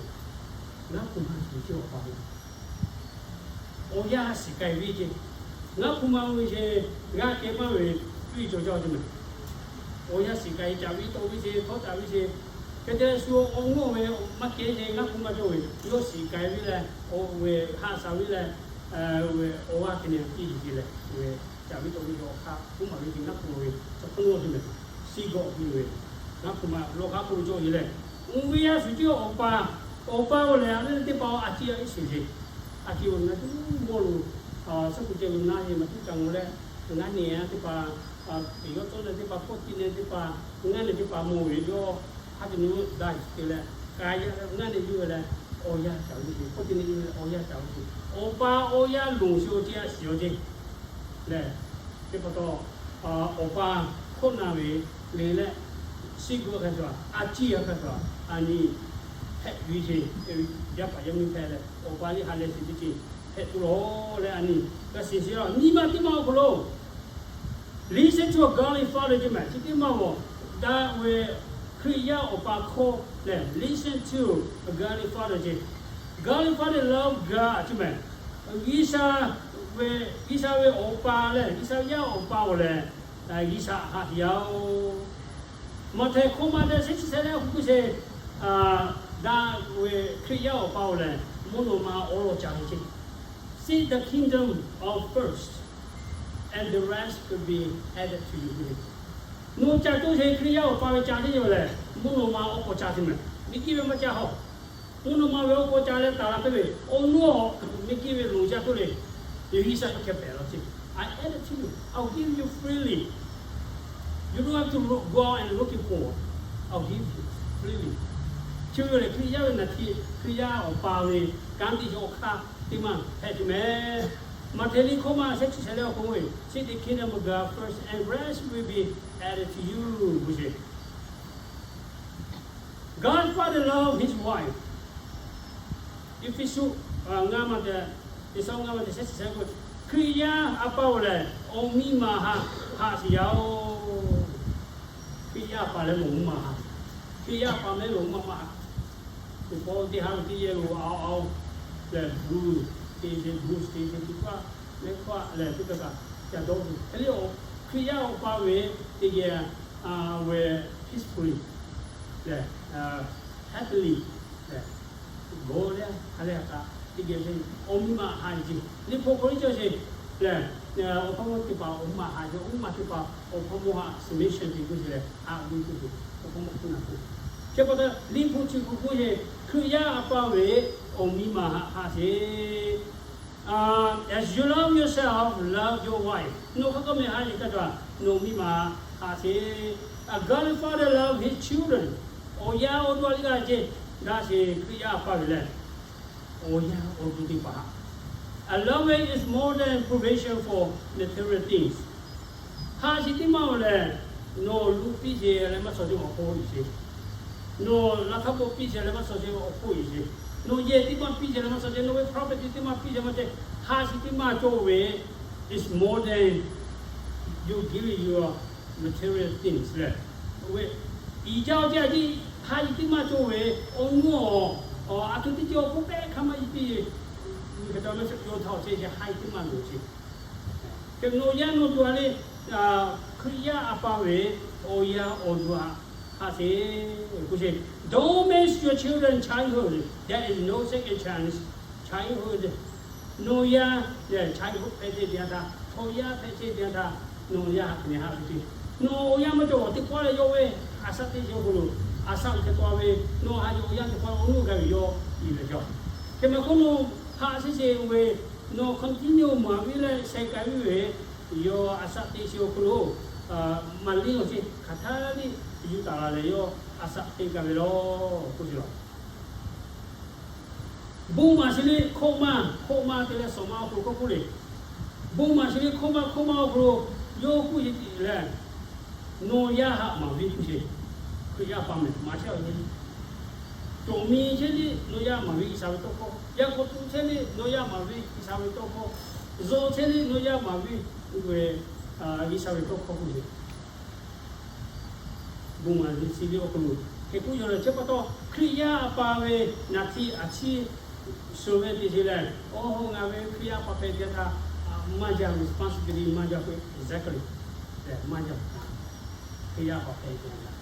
ngaˇ hpu maˇ cawˬ ve ce awˬ pa ve awˬ yaˇ shiˍ k'ai ve ce. Ngaˇ hpu maˇ ve ce, g'a kehˬ maˇ ve piˇ cawˬ jaˇ ce mehˍ. Awˬ yaˇ shiˍ k'ai caˍ ve tawˆ ve ce, htawˇ caˍ ve ce. Hk'e te leh shu awˬ mawˇ ve maˇ kehˬ ce, ngaˇ hpu maˇ cawˬ ve, yawˇ shiˍ k'ai ve leh, oˇ ve haꞈ shaˍ ve leh, awˬ g'aˇ hk'e ne piˇ ce leh, oˇ ve caˍ ve tawˆ ve ce awˬ hk'aˇ k'oˆ maˍ ve ce, ngaˇ hpu ve chaw hk'oˆ lo ce mehˍ. Shiˍ gawˬ piˇ ve, ngaˇ hpu maˇ lawˬ hk'aˇ k'oˆ ve cawˬ ce leh, oˇ ve yaˇ shuˍ ce awˬ pa, awˬ pa-oˬ lehˬ, a ve teˇ hpaˍ a ciˉ a iˉ shiˍ ce. A ciˉ oˇ na tuˬ mawˇ lo, suhˉ kuˬ ceh lo na ce maˇ tuˬ ca ngaˬ leh, ngaˇ nehˬ teˇ hpaˍ, yawˇ tcuhˉ leh teˇ hpaˍ, hpawˇ tiꞈ leh teˇ hpaˍ, ngaˇ nehˬ teˇ hpaˍ mawˬ ve yawˇ, hk'a te nu daꞈ te leh, k'ai yaˇ ngaˇ nehˬ yuˬ ve leh, awˬ yaˇ caˍ ve ce, hpawˇ tiꞈ nehˬ yuˬ ve leh awˬ yaˇ caˍ ve ce. Awˬ pa awˬ yaˇ loˍ sheˍ awˬ ceuˬ a shiˍ awˬ ceuˬ lehˬ, teˇ pa taw, awˬ pa hkawˇ na ve le leh, shiˍ gawˬ hk'a shuˍ, a ciˉ a hk'a shuˍ, a nyi hpehꞈ ve ce. Yaˇ paˍ yaˇ miˇ hpehꞈ leh, awˬ pa liˇ ha leh shiˍ teˇ ceuˬ hpehꞈ tuˬ lawˬ leh, a nyi g'a shiˍ shiˍ a nyi ma teˇ maˇ awˬ hk'aw lo listen to a godly father ce mehˍ. Chi teˇ maˇ g'awˬ daꞈ ve Hkriꞈ yaˇ awˬ pa hkawˇ lehˬ, listen to a godly father ce. Godly father love God ce mehˍ. G'uiˬsha ve, G'uiˬsha ve awˬ pa lehˬ, G'uiˬsha yaˇ awˬ pa-oˬ lehˬ, G'uiˬsha haꞈ yaˇ-oˬ. Maꞈhtehˍ hkawˇ ma te shehˆ chi shehˆ leh awˬ hk'oˆ k'oˆ sheˍ, daꞈ ve Hkriꞈ yaˇ awˬ pa-oˬ lehˬ, mvuhˇ naw ma awˬ lawn caˍ ve ce. Seek the kingdom of first, and the rest will be added to you. Nawˬ ca cawˇ sheˍ, Hkriꞈ yaˇ awˬ pa ve ca teˇ yaˇ lehˬ, mvuhˇ naw ma awˬ hk'aw ca te mehˍ. Miˬguiˬ ve maˇ ca hawˬ. Mvuhˇ naw ma ve awˬ hk'aw ca leh taˍ la hk'e ve, awˬ nawˉ miˬguiˬ ve loˍ jaˇ k'oˆ le. G'uiˬsha k'oˆ hk'e hpehꞈ la ce. I add it to you. I will give you freely. You don't have to go out and looking for. I will give you freely. Chi ve lehˬ, Hkriꞈ yaˇ ve naˬ htiꞈ Hkriꞈ yaˇ awˬ pa ve kanˉ te yawˇ hk'aˇ teˇ maˇ hpehꞈ tuˬ mehˍ. Maꞈhtehˍ liꞈ hkawˇ ma shehˆ chi shehˆ leh awˬ hk'oˆ, seek the kingdom of God first, and rest will be added to you. God Father love his wife. Eˇfeˇsuꞈ ngaˇ ma te, Eˇsaˍ ngaˇ ma te shehˆ chi shehˆ k'o, Hkriꞈ yaˇ a pa-oˬ lehˬ, awˬ miˇ ma haꞈ Haꞈ shiˍ yaˇ-oˬ, Hkriꞈ yaˇ a pa leh loˍ mvuhˇ maˬ haꞈ. Hkriꞈ yaˇ a pa meh loˍ mvuhˇ maˬ maˇ haꞈ. Teˇ pawˆ teˇ ha ve teˇ yehˇ lo a a leh Bruce, te ce Bruce te ce teˇ hpaˍ, mehˆ hkawˇ lehˬ teˇ hpaˍ kaꞈ ca dawˇ tuˬ hk'e le. Hkriꞈ yaˇ awˬ pa ve teˇ geh ve peacefully lehˬ, happily lehˬ, gawˬ leh ha leh kaꞈ teˇ geh ve awˬ miˇ ma haꞈ ce. Liꞈ hpu hk'aw lo cawˬ ce lehˬ, awˬ hpawˇ mawˇ teˇ hpaˍ awˬ miˇ ma haꞈ ce, awˬ miˇ ma teˇ hpaˍ awˬ hpawˇ mawˇ haꞈ submission te k'oˆ ce leh, haꞈ ve k'oˆ ce, awˬ hpawˇ mawˇ hk'oˆ na k'o. Chi pa taw Liꞈ hpu chi hk'oˆ k'oˆ ce, Hkriꞈ yaˇ a pa ve awˬ miˇ ma haꞈ haꞈ sheˍ. As you love yourself, love your wife. Nawˬ hk'aˬ hk'e meh haꞈ ve hk'a taw, nawˬ miˇ ma haꞈ sheˍ. A godly father love his children. Awˬ yaˇ awˬ duˬ a liˇ g'a ce, daꞈ sheˍ Hkriꞈ yaˇ a pa ve lehˬ, awˬ yaˇ awˬ duˬ teˇ hpaˍ haꞈ. A loving is more than provision for material things. Haꞈ shiˍ teˇ maˇ-oˬ lehˬ, nawˬ luˬ piˇ sheˍ leh maˇ shawˍ ce awˬ hk'oˆ iˉ sheˍ. Nawˬ laꞈ hk'aˇ k'awꞈ piˇ sheˍ leh maˇ shawˍ ce awˬ hk'oˆ iˉ sheˍ. Nawˬ yehˬ teˇ maˇ piˇ sheˍ leh maˇ shawˍ ce, nawˬ ve property teˇ maˇ piˇ sheˍ maˇ ce. Haꞈ shiˍ teˇ maˇ cawˬ ve is more than you giving your material things lehˬ. Awˬ ve iˉ jaˇ awˬ ce a ciˉ haꞈ shiˍ teˇ maˇ cawˬ ve awˬ nuˇ awˬ, a htoꞈ teˇ ceuˬ awˬ hk'oˆ pehˉ hk'a maˇ iˉ piˇ, hk'e taw mehˆ shawˍ cawˬ htaˇ awˬ ce haꞈ shiˍ teˇ maˇ loˍ ce. Nawˬ yaˇ nawˬ duˬ a leh Hkriꞈ yaˇ a pa ve awˬ yaˇ awˬ duˬ haꞈ haꞈ sheˍ k'oˆ ce. Don't miss your children childhood. There is no second chance childhood. Nawˬ yaˇ lehˬ childhood hpehꞈ ce te a htaˇ, chaw yaˇ hpehꞈ ce te a htaˇ, nawˬ yaˇ haꞈ hk'e haꞈ ve ce. Nawˬ awˬ yaˇ maˇ cawˬ teˇ pawˆ leh yawˇ ve a shaꞈ teˇ shiˍ awˬ hk'aw lo, a shaꞈ hk'e taw ve, nawˬ haꞈ yaˇ awˬ yaˇ teˇ pawˆ awˬ nuˇ gaˬ ve yawˇ iˉ leh jaˇ. Hk'e maˇ k'oˆ, nawˬ haꞈ sheˍ sheˍ ve, nawˬ continue maˍ ve leh sheh k'ai ve, yawˇ a shaꞈ teˇ shiˍ awˬ hk'aw lo maˍ liˇ awˬ ce hk'aˬ htaˇ liˇ yuˬ taˍ la leh yawˇ a shaꞈ teˇ gaˬ ve law k'oˆ ce law. Bon maˍ sheˍ le hkawˇ maˇ, hkawˇ maˇ te leh shawˍ maˇ awˬ hk'aw lo k'oˆ k'oˆ le. Bon maˍ sheˍ le hkawˇ maˇ, hkawˇ maˇ awˬ hk'aw lo yawˇ k'oˆ ce lehˬ, nawˬ yaˇ haꞈ maˍ ve k'oˆ ce. Hkriꞈ yaˇ a pa meh maˍ chehˇ ve, cawˬ miˬ chehˇ le nawˬ yaˇ maˍ ve G'uiˬsha ve tawˇ hkawˇ, yaꞈ k'aw tuˬ chehˇ le nawˬ yaˇ maˍ ve G'uiˬsha ve tawˇ hkawˇ, zuhꞈ chehˇ le nawˬ yaˇ maˍ ve G'uiˬsha ve tawˇ hkawˇ k'oˆ ce. Bon maˍ sheˍ le awˬ hk'aw lo hk'e k'oˆ yaw leh chi pa taw Hkriꞈ yaˇ a pa ve naˍ htiˇ a ciˉ suh ve te ce lehˬ, awˬ hawˉ ngaˬ ve Hkriꞈ yaˇ a pa hpehꞈ te htaˇ, maˇ jaˇ responsibility maˇ jaˇ k'o exactly lehˬ maˇ jaˇ. Hkriꞈ yaˇ a pa hpehꞈ te htaˇ,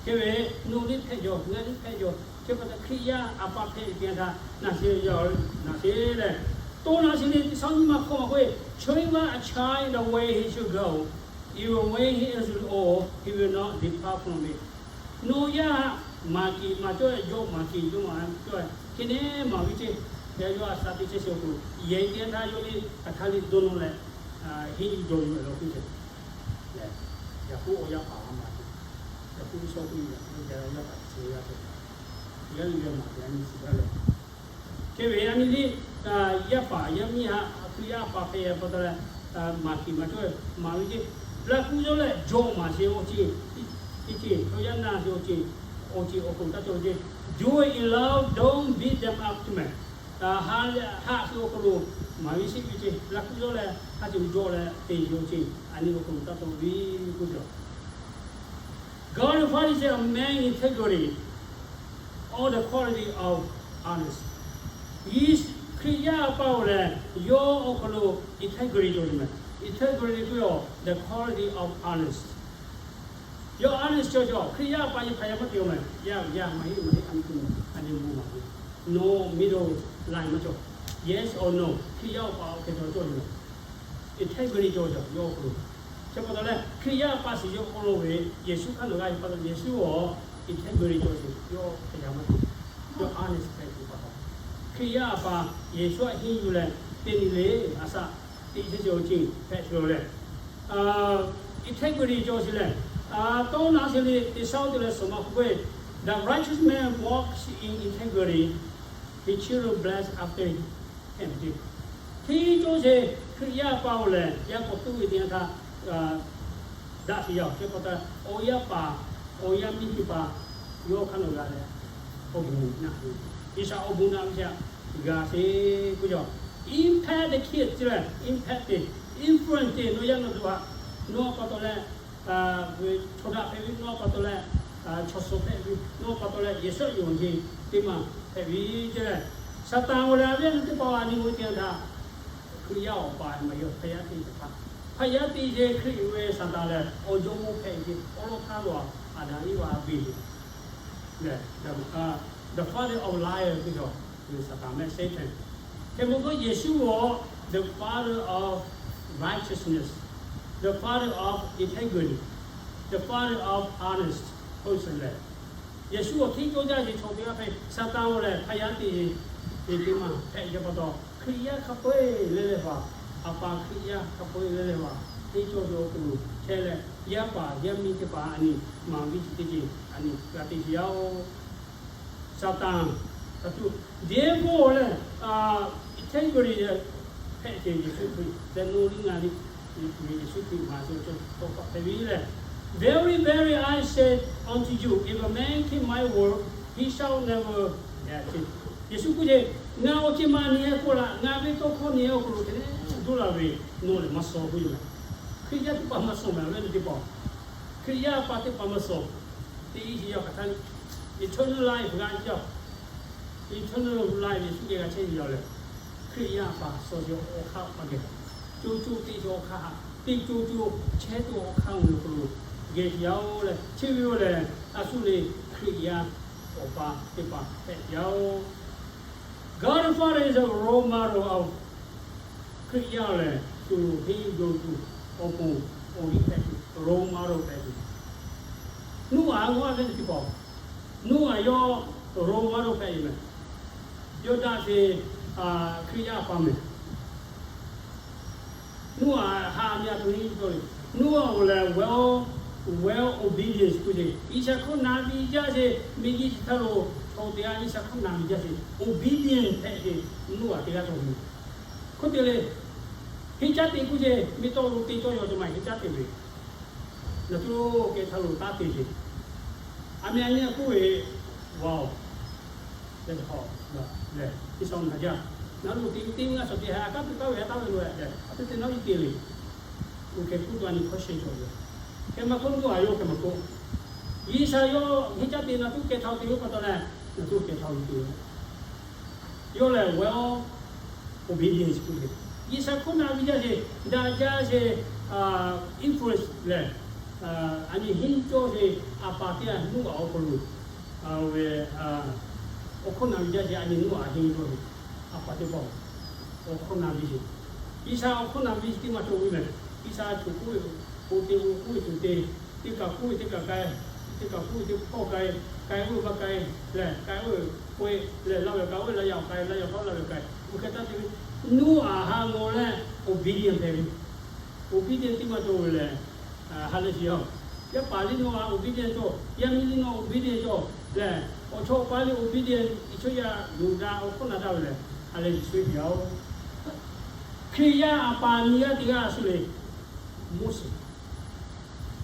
hk'e ve nawˬ liˇ hpehꞈ jaw, ngaˬ liˇ hpehꞈ jaw, chi pa taw Hkriꞈ yaˇ a pa hpehꞈ te htaˇ naˍ sheˍ yaˇ naˍ sheˍ lehˬ, tawˇ naˍ sheˍ le teˇ shaˉ nyiˇ maˇ hkawˇ maˇ k'oˆ ve, Train up a child in the way he should go. Even when he is old, he will not depart from it. Nawˬ yaˇ maˍ kiˬ maˍ cawˇ, yawˇ maˍ kiˬ yawˇ maˍ cawˇ, hk'e nehˉ maˍ ve ce. Yaꞈ yawˇ a shaꞈ teˇ chehˇ chi awˬ hk'aw lo yehˬ te htaˇ yawˇ liˇ hk'aˬ htaˇ liˇ dawˇ nawˇ leh, henˇ yuˬ jaw yuˬ leh law k'oˆ ce. Yaꞈ hk'oˆ awˬ yaˇ paˍ maˇ maˍ ce. Yaꞈ hk'oˆ Iˉsawˇ k'oˆ ve, yaꞈ hk'oˆ yaˇ paˍ chi ve yaˇ hpehꞈ, yaˇ miˇ ve maˍ kiˬ a nyi shiˍ gaˇ leh, hk'e ve a nyi liˇ yaˇ paˍ yaˇ miˇ haꞈ Hkriꞈ yaˇ a pa hpehꞈ pa taw leh, maˍ kiˬ maˍ cawˇ maˍ ve ce. Laꞈ kuˆ yawˇ leh jawꞈ maˍ sheˍ awˬ ce, teˇ ce chaw yaˇ na sheˍ awˬ ce, awˬ ce awˬ hk'aw lo taˇ cawˬ ce. Do it in love, don't beat them up too much. Haꞈ sheˍ awˬ hk'aw lo maˍ ve sheˍ ve ce. Laꞈ kuˆ yawˇ leh ha ce jawꞈ leh te sheˍ awˬ ce, a nyi awˬ hk'aw lo taˇ cawˬ ve k'oˆ ce. God defines a man's integrity or the quality of honesty. Hkriꞈ yaˇ a pa-oˬ lehˬ, yawˇ awˬ hk'aw lo integrity cawˬ ve meh. Integrity k'oˆ ve, the quality of honesty. Yawˇ honest cawˬ cawˬ, Hkriꞈ yaˇ a pa yehˬ hpaˍ yaˇ maˇ te-o meh. Yaˇ yaˇ maˇ heˆ maˇ heˆ a nyi tuˬ a nyi bon maˍ ve, nawˬ miˇ lo laiˬ maˇ cawˬ. Yes or no, Hkriꞈ yaˇ a pa awˬ hk'e cawˬ cawˬ ve meh. Integrity cawˬ cawˬ yawˇ awˬ hk'aw lo. Chi pa taw leh Hkriꞈ yaˇ a pa shiˍ yawˇ hk'aw lo ve Yeˍsuˆ hk'aˇ nawˬ g'a ve pa taw Yeˍsuˆ-oˬ, integrity cawˬ sheˍ yawˇ hk'e yaˇ maˇ te. Yawˇ honest hpehꞈ tuˬ pa taw, Hkriꞈ yaˇ a pa Yeˍsuˆ aꞈ henˇ yuˬ leh te nyi le, a shaꞈ teꞈ chehˇ sheˍ awˬ ce hpehꞈ tuˬ leh, integrity cawˬ sheˍ leh, tawˇ naˍ sheˍ le teˇ shaˉ te leh shawˍ maˇ k'oˆ ve, the righteous man walks in integrity, his children bless after him. Hteˇ cawˇ sheˍ Hkriꞈ yaˇ a pa-oˬ lehˬ, yaˇ k'awꞈ tuˉ ve teˇ yanˇ htaˇ daꞈ sheˍ yaˇ-oˬ. Chi pa taw awˬ yaˇ paˍ awˬ yaˇ miˇ teˇ hpaˍ yawˇ hk'aˇ nawˬ g'a leh, awˬ bon naꞈ ve, G'uiˬsha awˬ bon naꞈ ve chi g'a sheˍ k'oˆ cawˬ. Impact the kids leh impact te, influence te nawˬ yaˇ nawˬ duˬ haꞈ Nawˬ pa taw leh chaw daꞈ hpehꞈ ve, nawˬ pa taw leh chaw suhˍ hpehꞈ ve, nawˬ pa taw leh Yeˍsuˆ yonˍ ve teˇ maˬ hpehꞈ ve ceˇ lehˬ, Saˍtanˍ oˬ leh a viˉ nyi teˇ hpaˍ a nyi ve teˇ yanˇ htaˇ, Hkriꞈ yaˇ awˬ pa maˇ yaw hpaˇ yaˇ teˇ ceuˬ hpaˇ, hpaˇ yaˇ teˇ ceuˬ Hkriꞈ ve Saˍtanˍ lehˬ awˬ jawˇmawˇ hpehꞈ ve awˉ lawˉ htaˇ lo Aˍdanˍ Eˇvaꞈ a beˬ ve lehˬ, the father of liar teˇ cawˬ, Saˍtanˍ mehˆ Satan. Hk'e mawˬ k'o Yeˍsuˆ a the father of righteousness, the father of integrity, the father of honest person lehˬ, Yeˍsuˆ awˬ hteˇ cawˇ jaˇ ve chaw teˇ g'aˇ hpehꞈ, Saˍtanˍ oˬ lehˬ hpaˇ yaˇ teˇ ceuˬ teˇ maˬ hpehꞈ ve pa taw, Hkriꞈ yaˇ hk'a peu-eˬ leh leh hpaˍ, a pa Hkriꞈ yaˇ hk'a peu-eˬ leh leh hpaˍ hteˇ cawˇ ve awˬ hk'aw lo chehˇ leh, yaˇ paˍ yaˇ miˇ teˇ hpaˍ a nyi maˍ ve chi teˇ ceuˬ a nyi g'a te ve yoˬ. Saˍtanˍ, devil lehˬ, integrity hpehꞈ ve Yeˍsuˆ Hkriꞈ lehˬ, nawˬ liˇ ngaˬ liˇ Yeˍsuˆ Hkriꞈ maˍ ve tawˇ hkawˇ hpehꞈ ve lehˬ, Very, very, I say unto you, if a man keep my word, he shall never die. Yeˍsuˆ k'oˆ ve, Ngaˬ awˬ ceuˬ maˍ nyi hk'oˆ laˇ, ngaˬ ve tawˇ hkawˇ nyi awˬ hk'aw lo hk'e le duˇ la ve, nawˬ lehˬ maˇ suh k'oˆ ve yoˬ. Hkriꞈ yaˇ teˇ hpaˍ maˇ suh mehˍ, a viˉ nyi teˇ hpaˍ, Hkriꞈ yaˇ a pa teˇ hpaˍ maˇ suh. Teˇ iˉ shiˍ yaˇ hk'aˬ htaˇ eternal life g'a jaˇ. Eternal life Yeˍsuˆ geh g'a chehˇ ve yoˬ lehˬ, Hkriꞈ yaˇ a pa suh ve awˬ hk'aˇ maˇ geh, co co teˇ ceuˬ awˬ hk'aˇ haꞈ, teˇ co co chehˇ tuˬ awˬ hk'aˇ awˬ hk'aw lo geh yaˇ oˬ leh, chi ve yoˬ lehˬ, a shu le Hkriꞈ yaˇ awˬ pa teˇ hpaˍ hpehꞈ yaˇ oˬ. God the Father is a role model of Hkriꞈ yaˇ lehˬ, shu hteˇ yonˍ tuˬ awˬ pon awˬ liˇ hpehꞈ tuˬ, role model hpehꞈ tuˬ. Noˉaꞈ g'awˇ a ve teˇ hpaˍ, Noˉaꞈ yawˇ role model hpehꞈ ve mehˍ. Yawˇ daꞈ ve Hkriꞈ yaˇ a pa mehˍ. Noˉaꞈ ha mya tuˬ nyi cawˬ ve, Noˉaꞈ oˬ lehˬ well, well obedience k'oˆ ve, G'uiˬsha hkawˇ na ve jaˇ ve, miˬguiˬ chi htaˇ lo chaw teˇ g'aˇ G'uiˬsha hkawˇ na ve jaˇ ve, obedient hpehꞈ ve Noˉaꞈ teˇ g'aˇ cawˬ ve. Hk'oˆ te leh, henˇ caˉ te k'oˆ ve, miˬ tawˆ lo te cawˇ yaw te maˇ henˇ caˉ te ve, naˬ tuˬ kehˬ htaˇ lo taˇ te ve. A meh a nyi k'oˆ ve, wow, lehˬ, lehˬ, G'uiˬsha naˬ jaˇ, naˬ lo te ve teˇ g'aˇ shaˍ te ha a kanˉ te taˍ ve ha taˍ ve lo lehˬ, a te te naˉ iˉ te le. Oˇ hk'e k'oˆ taˇ nyi hkawˇ shehˍ cawˬ ve. Hk'e maˇ k'oˆ, Noˉaꞈ yawˇ hk'e maˇ k'oˆ. G'uiˬsha yawˇ henˇ caˉ te naˬ tuˬ kehˬ htaˇ te ve pa taw leh, naˬ tuˬ kehˬ htaˇ lo te ve. Yawˇ lehˬ well obedience k'oˆ ve, G'uiˬsha hkawˇ na ve jaˇ ve, daꞈ jaˇ ve, influence lehˬ, a nyi henˇ cawˇ ve, a pa teˇ g'aˇ Noˉaꞈ awˬ hk'aw lo ve, awˬ hkawˇ na ve jaˇ ve, a nyi Noˉaꞈ henˇ cawˇ ve, a pa teˇ hpaˍ awˬ hkawˇ na ve ce. G'uiˬsha awˬ hkawˇ na ve teˇ maˇ cawˬ ve mehˍ. G'uiˬsha tuˬ k'oˆ ve, k'oˆ te k'oˆ ve tuˬ te, teˇ kaˬ k'oˆ ve teˇ kaˬ k'ai, teˇ kaˬ k'oˆ ve teˇ hpawˇ k'ai, k'ai oˇ ve maˇ k'ai lehˬ, k'ai oˇ ve k'oˆ ve lehˬ, laˇ ve k'ai oˇ ve laˇ yaꞈ k'ai, laˇ yaꞈ k'ai laˇ ve k'ai, oˇ hk'e taˇ te ve. Noˉaꞈ ha ngaw leh obedient hpehꞈ ve, obedient teˇ maˇ cawˬ ve lehˬ, ha lehˬ shiˍ yaˇ, yaˇ paˍ liˇ nawˬ obedient cawˬ, yaˇ miˇ liˇ nawˬ obedient cawˬ lehˬ, awˬ chawˇ awˬ paˇ liˇ obedient, Iˉsaˍyaˆ yonˍ daꞈ awˬ hkawˇ na daꞈ ve lehˬ, ha lehˬ shiˍ yaˇ oˬ. Hkriꞈ yaˇ a pa nyi g'aˇ teˇ g'aˇ a shu le, Moˉseˍ.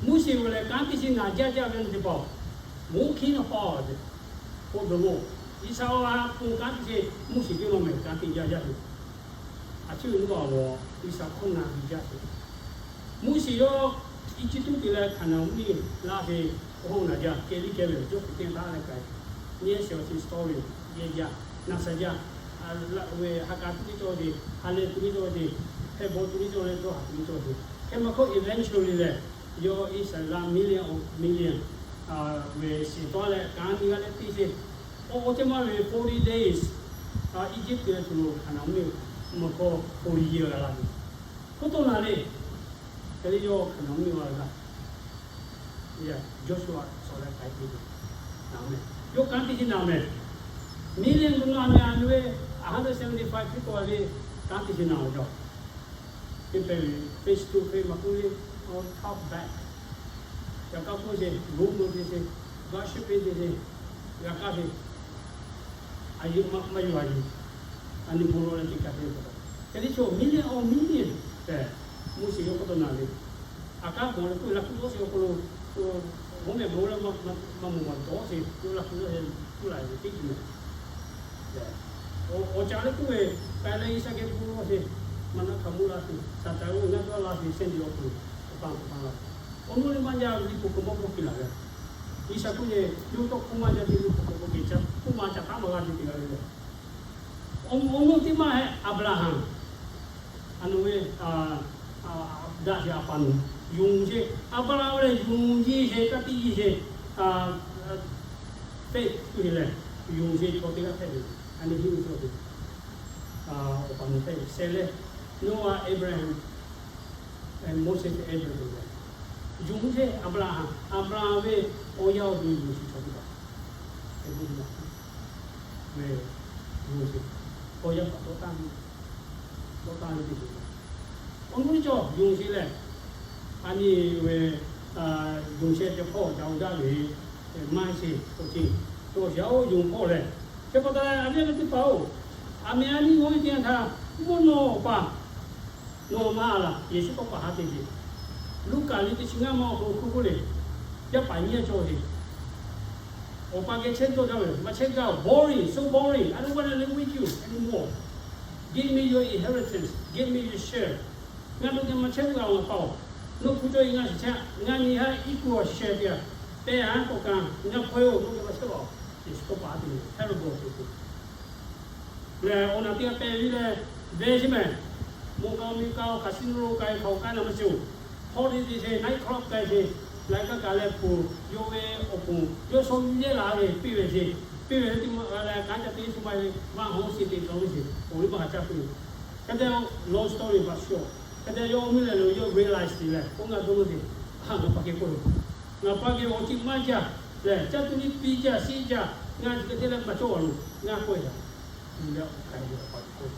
Moˉseˍ oˬ lehˬ kanˉ te ce naˬ jaˇ jaˇ ve teˇ hpaˍ, walking hard for the Lord. G'uiˬsha awˬ ha hpu kanˉ te ce, Moˉseˍ teˇ law mehˍ kanˉ te jaˇ jaˇ ve. A ciˉ ve Noˉaꞈ g'awˬ G'uiˬsha hkawˇ na ve jaˇ ve. Moˉseˍ yawˇ Eˇjiˇtuꞈ te leh Hkaˍnanˍ mvuhˇmiˬ laˇ ve, awˬ hoˉ naˬ jaˇ, kehˬ liˇ kehˬ ve jawˇ hpu teˇ taˆ leh k'ai, nyi shehˍ awˬ chi story yehˇ jaˇ, naˬ shaˍ jaˇ. Ve ha ka tuˬ liˇ cawˇ ve, ha lehˬ tuˬ liˇ cawˇ ve, hpehˇ baw tuˬ liˇ cawˇ ve, dawˇ haˍ tuˬ liˇ cawˇ ve, hk'e maˇ hkawˇ eventually lehˬ, yawˇ Iˉsaˍreˍlaˆ million of million ve shiˍ tawˇ leh kanˉ nyi g'aˇ leh teˇ sheˍ, awˬ ceh maˇ ve forty days, Eˇjiˇtuꞈ tuˬ lo Hkaˍnanˍ mvuhˇmiˬ maˇ hkawˇ forty year g'a la ve. Hk'oˆ tawˇ naˬ le, hk'e le yawˇ Hkaˍnanˍ mvuhˇmiˬ g'a la. Yawˇ shu a sawˍ leh k'ai te ve, naˬ mehˍ. Yawˇ kanˉ te ce naˬ mehˍ. Million to naˬ mehˍ a nyi ve, a hundred seventy five people a ve kanˉ te ce naˬ ve jaˇ. Teˇ pehˍ ve face to face maˇ k'oˆ le, talk back. Yaꞈ hk'aˇ k'oˆ ce, g'oˇ mvuh te ce, gossip te ce, yaꞈ hk'aˇ ve, a yeˇ maˇ yuˬ a yuˬ, a nyi bon lawˬ leh teˇ kaˬ te ve pa taw, hk'e le chaw million of million tehꞈ, Moˉseˍ yawˇ hk'oˆ tawˇ naˬ ve, a kanˉ k'awꞈ leh k'oˆ ve laˇ hpu dawˇ sheˍ awˬ hk'aw lo, mvuhˇmiˬ bon leh maˇ maˇ maˇ mawˬ maˇ dawˇ sheˍ k'oˆ ve laˇ hpu dawˇ sheˍ k'oˆ la ve teˇ ceuˬ mehˍ. Awˬ caˬ leh k'oˆ ve, k'ai leh G'uiˬsha geh bon lawˬ sheˍ, maˇ naˆ hkaoˍ monˇ la sheˍ, Saˍtanˍ ve ngaˇ cawˇ la sheˍ, sehˇ nyi awˬ hk'aw lo Awˬ nuˇ teˇ maˇ jaˇ ve liꞈ hpu hk'aw maˇ k'oˆ piˇ laˬ leh, G'uiˬsha k'oˆ ve, yawˇ tawˇ hkawˇ maˇ jaˇ ve liꞈ hpu hk'aw k'oˆ ve, ca hkawˇ maˇ ca hk'aˉ maˇ g'a ve teˇ g'aˇ ve lehˬ, awˬ nuˇ teˇ maˇ heˆ, Aˍbraˍhanˍ. A nu ve, daꞈ sheˍ a pa nu, yonˍ sheˍ. Aˍbraˍhanˍ ve lehˬ yonˍ yeˬ sheˍ, ka tiꞈ yeˬ sheˍ. Faith k'oˆ ve lehˬ, yonˍ sheˍ chaw teˇ g'aˇ hpehꞈ ve. A nyi hiˆ ve chaw teˇ, awˬ pa nu hpehꞈ ve seh leh, Noah, Abraham, and Moses, Abraham lehˬ, yonˍ sheˍ Aˍbraˍhanˍ. Aˍbraˍhanˍ ve awˬ yaˇ awˬ duˬ yonˍ sheˍ chaw teˇ hpaˍ, ve yonˍ sheˍ, awˬ yaˇ hpaˍ tawˇ tanˇ ve, tawˇ tanˇ ve teˇ ceuˬ. Awˬ nuˇ cawˬ yonˍ sheˍ lehˬ, a nyi ve yonˍ sheˍ ceh hpawˇ ca oˇ daꞈ ve, maˇ sheˍ awˬ ceuˬ, awˬ sheˍ a oˇ yonˍ hpawˇ lehˬ, chi pa taw leh a viˉ a nyi teˇ hpaˍ-oˬ, aˬ miˍ a nyi g'awˇ ve teˇ yanˇ htaˇ, mvuhˇ naw awˬ pa nawˬ ma laˬ, Yeˍsuˆ tawˇ pa haˉ te ve, Luˉkaꞈ liꞈ teˇ chi ngaˇ maˇ awˬ hk'aw lo hk'oˆ k'oˆ le, yaˇ paˍ nyiˇ a cawˬ ve, awˬ pa geh chehˇ dawˇ jaˇ ve, maˇ chehˇ gaˇ-oˬ, boring, so boring, I don't wanna live with you anymore. Give me your inheritance, give me your share. Ngaˬ nawˬ geh maˇ chehˇ gaˇ-oˬ, ngaˬ pa-oˬ. Nawˬ hpu cawˇ-e ngaˬ shiˍ chehˇ, ngaˬ nyi haˉ equal share te-a. Pehˇ haˉ k'awꞈ kaꞈ ngaˬ hkawehˇ-oˬ, nawˬ geh maˇ chehˇ gaˇ-oˬ. Yeˍsuˆ tawˇ pa haˉ te ve, parable te ve. Lehˬ, awˬ naˬ teˇ g'aˇ pehˇ ve lehˬ, venˇ sheˍ mehˍ, moꞈ ka mi ka-oˬ, casino lo ka-e hk'aˬ hk'aw k'ai naˬ maˇ sheˍ-oˬ. Hawˇ teˇ te sheˍ, night club k'ai sheˍ, laiˉ kaˆ kaꞈ leh pfuhˍ yawˇ ve awˬ pon yawˇ shaw nyi leh laˬ ve piˇ ve sheˍ. Piˇ ve teˇ maˬ leh kanˉ ca te shu maˇ ve maˇ haw sheˍ te shaw ve sheˍ, awˬ liˇ maˇ g'a caˇ piˇ ve. Hk'e te long story baˬ shu-oˬ, hk'e te yawˇ mvuhˇ leh lo yawˇ realize te leh, oˇ ngaˬ dawˇ nawˇ te, a, ngaˬ pa geh k'oˆ ve, ngaˬ pa geh awˬ ceuˬ maˇ jaˇ lehˬ, caˇ tuˬ liˇ piˇ jaˇ, shiˉ jaˇ, ngaˬ chi hk'e te leh maˇ cawˇ a lo, ngaˬ k'oˆ ve, a, yuˬ leh awˬ hk'aˬ hk'e awˬ pa k'oˆ,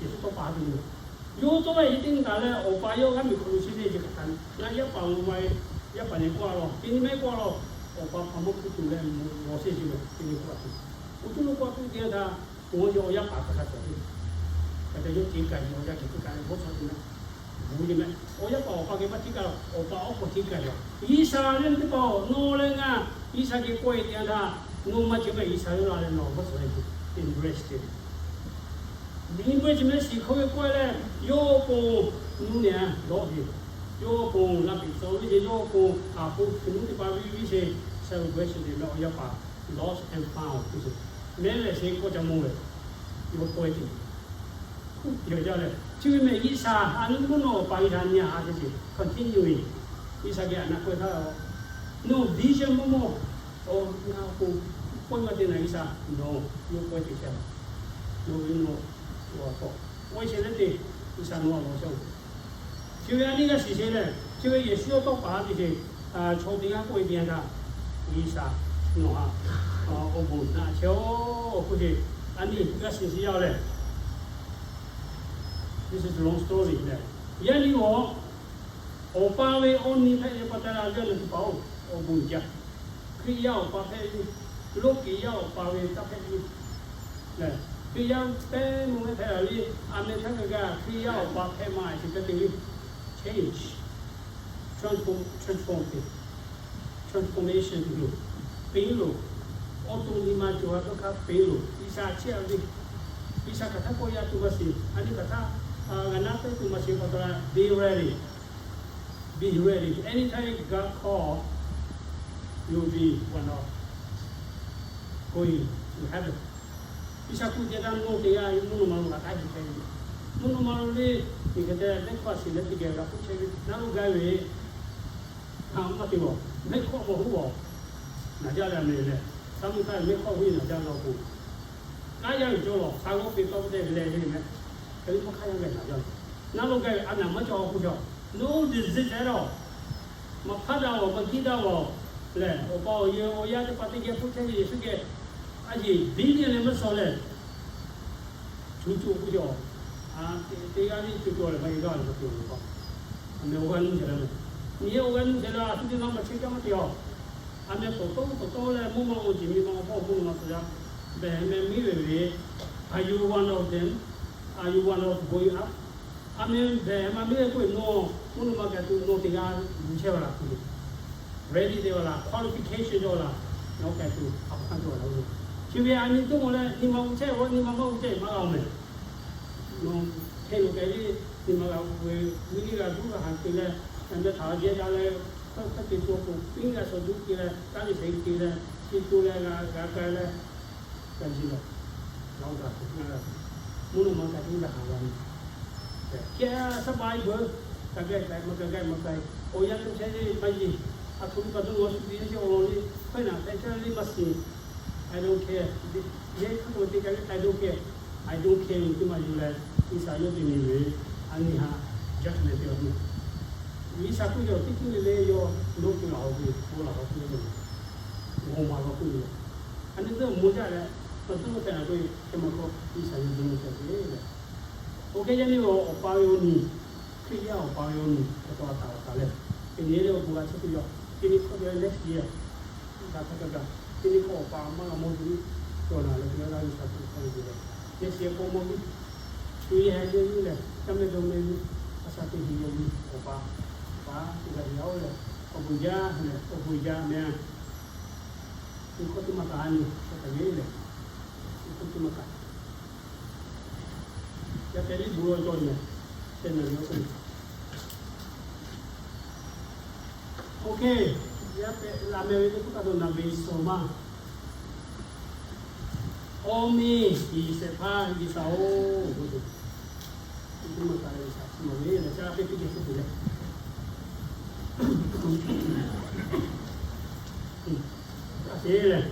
Yeˍsuˆ tawˇ pa haˉ te ve. Yawˇ tawˇ ve teˇ nyi taˍ leh awˬ pa yawˇ g'aˇ miˬ hk'aw lo chi ve ce hk'aˬ hk'aˬ, ngaˬ yaˇ paˍ awˬ ma, yaˇ paˍ nyi k'oˆ a law, te nyi mehˆ k'oˆ a law, awˬ pa hk'aˬ maˇ hkuˇ tuˬ leh mawˬ sheˍ sheˍ ve te nyi k'oˆ a tuˬ, oˇ tuˬ lo k'oˆ a tuˬ teˇ yanˇ htaˇ, awˬ yaˇ awˬ yaˇ paˍ hk'aˬ hk'aˬ cawˬ ve, hk'e te yawˇ ce kaꞈ ve awˬ yaˇ geh te kaꞈ ve bawˇ shaw te mehˆ, bvuhˬ ve mehˆ, awˬ yaˇ paˍ awˬ pa geh maˇ ce kaꞈ, awˬ pa awˬ hk'aw ce kaꞈ ve. G'uiˬsha ve teˇ hpaˍ-oˬ, nawˬ leh ngaˬ G'uiˬsha geh k'oˆ ve teˇ yanˇ htaˇ, nawˬ maˇ ce mehˆ G'uiˬsha ve la leh nawˬ bawˇ shaw ve embrace ce. Embrace mehˆ shiˍ hkawˇ ve k'oˆ leh, yawˇ pon nuˇ nehˬ dawˇ ve, yawˇ pon laˇ piˍ tawˇ ve ce, yawˇ pon a po hpu nuˇ teˇ hpaˍ viˇ viˇ ce, celebrate ce mehˆ awˬ yaˇ paˍ lost and found te ce, mehˆ lehˬ sheˍ k'awꞈ ca mawˬ ve, yawˇ k'oˆ ve ce, hkuˆ tiꞈ jaˇ leh, chi ve mehˬ G'uiˬsha a nyi mvuhˇ naw awˬ pa G'uiˬsha nyi a ce ce continue ve, G'uiˬsha geh a naˬ k'oˆ htaˇ, nawˬ vision mawˇ mawˇ, awˬ na k'o, k'oˆ maˇ te naˬ G'uiˬsha, nawˬ yawˇ k'oˆ ve ce ca, nawˬ ve nawˬ, awˬ k'awꞈ k'oˆ ve ce leh te, G'uiˬsha nawˬ a law ca-oˬ. Chi ve a nyi g'a shiˍ ce lehˬ, chi ve Yeˍsuˆ yawˇ tawˇ pa haˉ te ce, chaw teˇ g'aˇ k'oˆ ve teˇ yanˇ htaˇ, G'uiˬsha nawˬ htaꞈ awˬ bon naꞈ chehˇ-oˆ k'oˆ ce, a nyi g'a shiˍ shiˍ yaˇ lehˬ, this is long story lehˬ, yaˇ nyi awˬ, awˬ pa ve awˬ nyi hpehꞈ ve pa taw la ve a nyi teˇ hpaˍ-oˬ, awˬ bon jaˇ. Hkriꞈ yaˇ awˬ pa hpehꞈ ve, loˉ kiˍ yaˇ awˬ pa ve taˇ hpehꞈ ve lehˬ, Hkriꞈ yaˇ pehˇ mvuhˇ mehˆ hpehꞈ la ve, a meh htaˇ kaꞈ Hkriꞈ yaˇ awˬ pa hpehꞈ ma ce hk'e te ve, change, transform, transform te, transformation te ve, peꞈ loˬ, awˬ to nyi ma cawˬ a htaˇ hk'a peꞈ loˬ, G'uiˬsha chehˇ a ve, G'uiˬsha hk'aˬ htaˇ k'oˆ yaˇ tuˬ maˇ shiˍ, a nyi hk'aˬ htaˇ g'a naˉ teˇ tuˬ maˇ shiˍ pa taw, be ready. Be ready. Anytime God call, you'll be one of going to heaven. G'uiˬsha hpu ceh htaˇ mvuhˇ naw teˇ g'aˇ mvuhˇ naw ma lo g'a taˇ heˆ chehˇ ve. Mvuhˇ naw ma lo le, miˬ hk'e te leh mehˆ hkawˇ a shiˍ leh teˇ geh g'a k'oˆ chehˇ ve, naˉ lo gaˇ ve, ha maˇ te-oˬ, mehˆ hkawˇ maˇ hoˆ-oˬ. Naˍ jaˇ leh meh leh, saˍ mvuhˇ htaˇ mehˆ hkawˇ hoˆ naˍ jaˇ la k'o, kaˉ yaˇ uiˍ cawˇ lawˬ, hk'a g'awˇ pe tawˇ te leh le meh, hk'e le maˇ hk'aˇ yaˇ leh naˍ jaˇ lawˬ. Naˉ lo gaˇ ve a naˍ maˇ cawˬ k'oˆ jaˇ. No disease at all. Maˇ hpaˇ daꞈ-oˬ, maˇ giˇ daꞈ-oˬ lehˬ, awˬ pa awˬ e awˬ yaˇ teˇ hpaˍ teˇ geh hpu chehˇ ve Yeˍsuˆ geh, a yeˬ biˇ nyi leh maˇ shawˍ lehˬ, co co k'oˆ jaˇ. Teˇ g'aˇ liˇ co co lehˬ maˇ heˆ g'aˇ lehˬ maˇ te-oˬ. A meh awˬ g'aˇ nuˇ ceh leh meh, nyi awˬ g'aˇ nuˇ ceh leh a shu teˇ maˇ maˇ chehˇ caˇ maˇ te-oˬ. A meh tawˍ tawˇ tawˍ tawˇ leh mvuhˇ naw awˬ ceˬ miˇ ma awˬ hpawˇ awˬ hpawˇ lo maˇ tawˍ yaˇ. Behˬ meh miˉ ve ve, are you one of them? Are you one of going up? A meh behˬ maˇ miˉ ve k'oˆ ve, nawˬ mvuhˇ naw ma k'ai tuˬ nawˬ teˇ g'aˇ yuˬ chehˇ ve laˬ k'oˆ ve, ready te ve laˬ, qualification cawˬ laˬ, nawˬ k'ai tuˬ a pa hk'aˇ cawˬ laˬ k'oˆ ve. Chi ve a nyi teˇ maˬ leh nyi ma g'uˇ chehˇ ve, nyi ma maˇ g'uˇ chehˇ maˇ g'a-oˬ meh. Nawˬ hk'e lo k'ai ve, nyi ma g'a g'uˇ ve, miˇ niˇ g'a duˇ g'a haˍ te leh, Ngaˬ meh htaꞈ geh jaˇ leh, hk'aˬ hk'e te tuˬ awˬ pon piˇ g'a shawˍ juˇ te leh, taˇ ve shehˍ te leh, chi to leh g'a k'ai leh, g'a ji lawˬ, la oˇ gaˬ te na, mvuhˇ naw ma kaꞈ teˇ g'aˇ haˍ g'a ve. Hk'e a shaˉ pa iˉ beuꞈ, kaꞈ geh k'ai maˇ k'ai, geh maˇ k'ai, awˬ yanˇ to chehˇ ve maˇ yeˬ. A htoꞈ ma pa taw ngaˬ shu te yaˇ chi awˬ lawn le, hkawehˇ naˬ hpehꞈ chehˇ le maˇ shiˍ. I don't care. Yehˇ hk'aˇ k'o te k'ai ve I don't care. I don't care ve teˇ maˇ yuˬ leh, G'uiˬsha yawˇ te ve le, a nyi ha judgment te awˬ pon, G'uiˬsha k'oˆ ve awˬ teˇ ceuˬ le le yawˇ nawˬ te laˬ awˬ ve, bon laˬ awˬ ve, g'awˬ maˬ laˬ k'oˆ ve. A nyi teˇ mawˬ jaˇ leh, nawˬ teˇ mawˬ tehꞈ na k'oˆ ve, hk'e maˬ k'o G'uiˬsha yawˇ bon laˬ tehꞈ ve le. Oˇ hk'e yaˇ nyi awˬ pa ve awˬ nyi, Hkriꞈ yaˇ awˬ pa ve awˬ nyi hk'e taw a taˍ a taˍ leh, teꞈ nyi le awˬ bon g'a chehˇ kuiˬ yaˇ, teˇ nyi hkawˇ te leh leh shiˍ yehˇ, g'a htaˇ kaꞈ kaꞈ, teˇ nyi hkawˇ awˬ pa maˇ g'a mawˇ tuˬ, cawˬ naˬ leh teˇ g'aˇ g'aˇ G'uiˬsha htaꞈ hk'a ve leh, yehˇ shiˍ k'awꞈ mawˇ ve, shu yehˇ ha yehˇ ve lehˬ, caˇ meh dawˇ meh ve, a shaꞈ teꞈ hiˍ yaˇ ve awˬ pa, pa teˇ g'aˇ yaˇ oˇ lehˬ, awˬ bon jaˇ lehˬ, awˬ bon jaˇ meh, teˇ hkawˇ teˇ maˇ kaꞈ a nyi hkawˇ kaꞈ ve lehˬ, teˇ hkawˇ teˇ maˇ kaꞈ Yaˇ pehꞈ liˇ bon lawˬ cawˬ nehˬ, sheh naˬ ve awˬ hk'aw lo. OK, yaˇ pehꞈ la meh ve teˇ hk'oˆ kaꞈ dawˬ naˬ ve suhˍ maˇ. Awˬ miˇ G'uiˬsha hpaˇ G'uiˬsha-oˬ, teˇ maˇ kaꞈ G'uiˬsha chi ma ve leh caˇ teˇ teˇ geh hk'e te leh, a te leh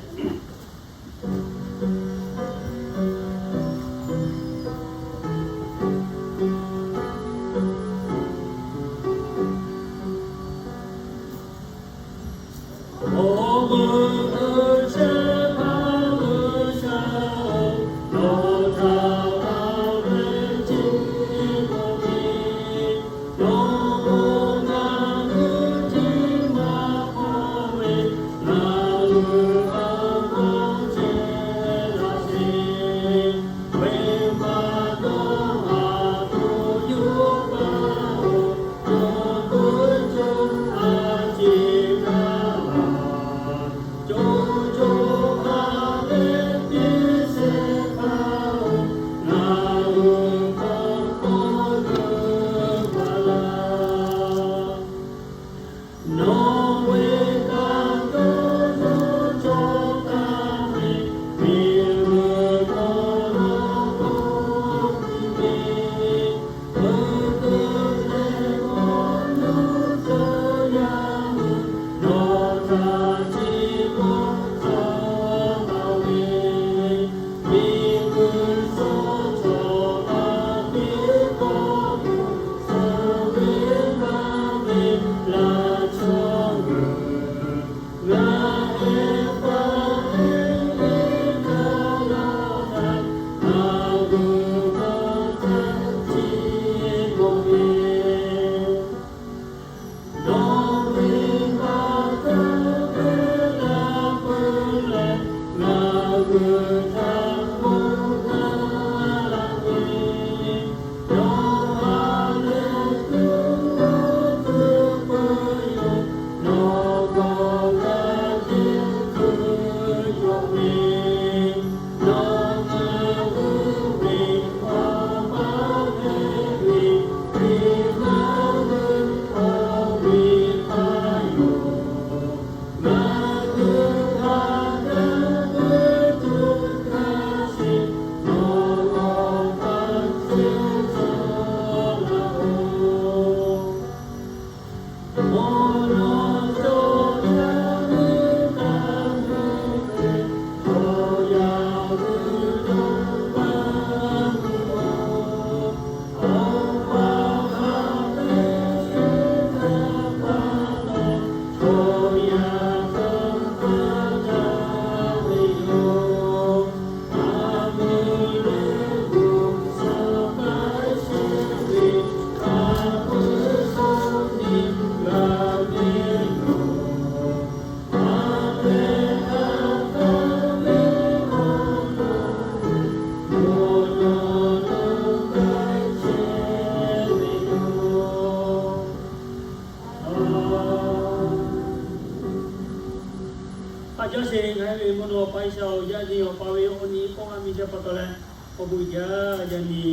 Hk'a jaˇ sheˍ ngaˬ hui ve mvuhˇ naw pa G'uiˬsha-oˬ, yaˇ nyi awˬ pa ve awˬ nyi k'awˇ g'a miˬ jaˇ pa taw leh, awˬ bon jaˇ yaˇ nyi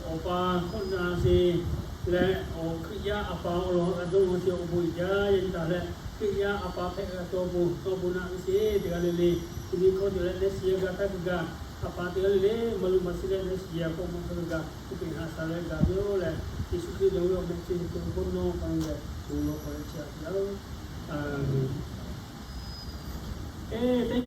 awˬ pa hkawˇ na sheˍ. leh, awˬ Hkriꞈ yaˇ A pa awˬ lawn g'a dawˇ law chi awˬ bon uiˍ jaˇ yaˇ nyi taˍ leh, Hkriꞈ yaˇ A pa hpehꞈ g'a tuˬ awˬ pon, awˬ bon naꞈ ve ceˇ teˇ g'aˇ le le, chi nyi hkawˇ te leh neˇ shiˍ yaˇ g'a htaˇ kuiˬ gaˬ, A pa teˇ g'aˇ le le maˇ luꞈ maˇ shiˍ leh neˇ shiˍ yaˇ k'awꞈ maˇ hk'a gaˬ, teˇ hpeꞈ haꞈ shaˍ leh gaˬ ve yoˬ leh, Yeˍsuˆ Hkriꞈ lehˬ ve awˬ meh chi teˇ hkawˇ nawˇ k'a ve leh, bon lawˬ k'awꞈ leh chi a te yaˇ-oˬ. Eˬ, teˇ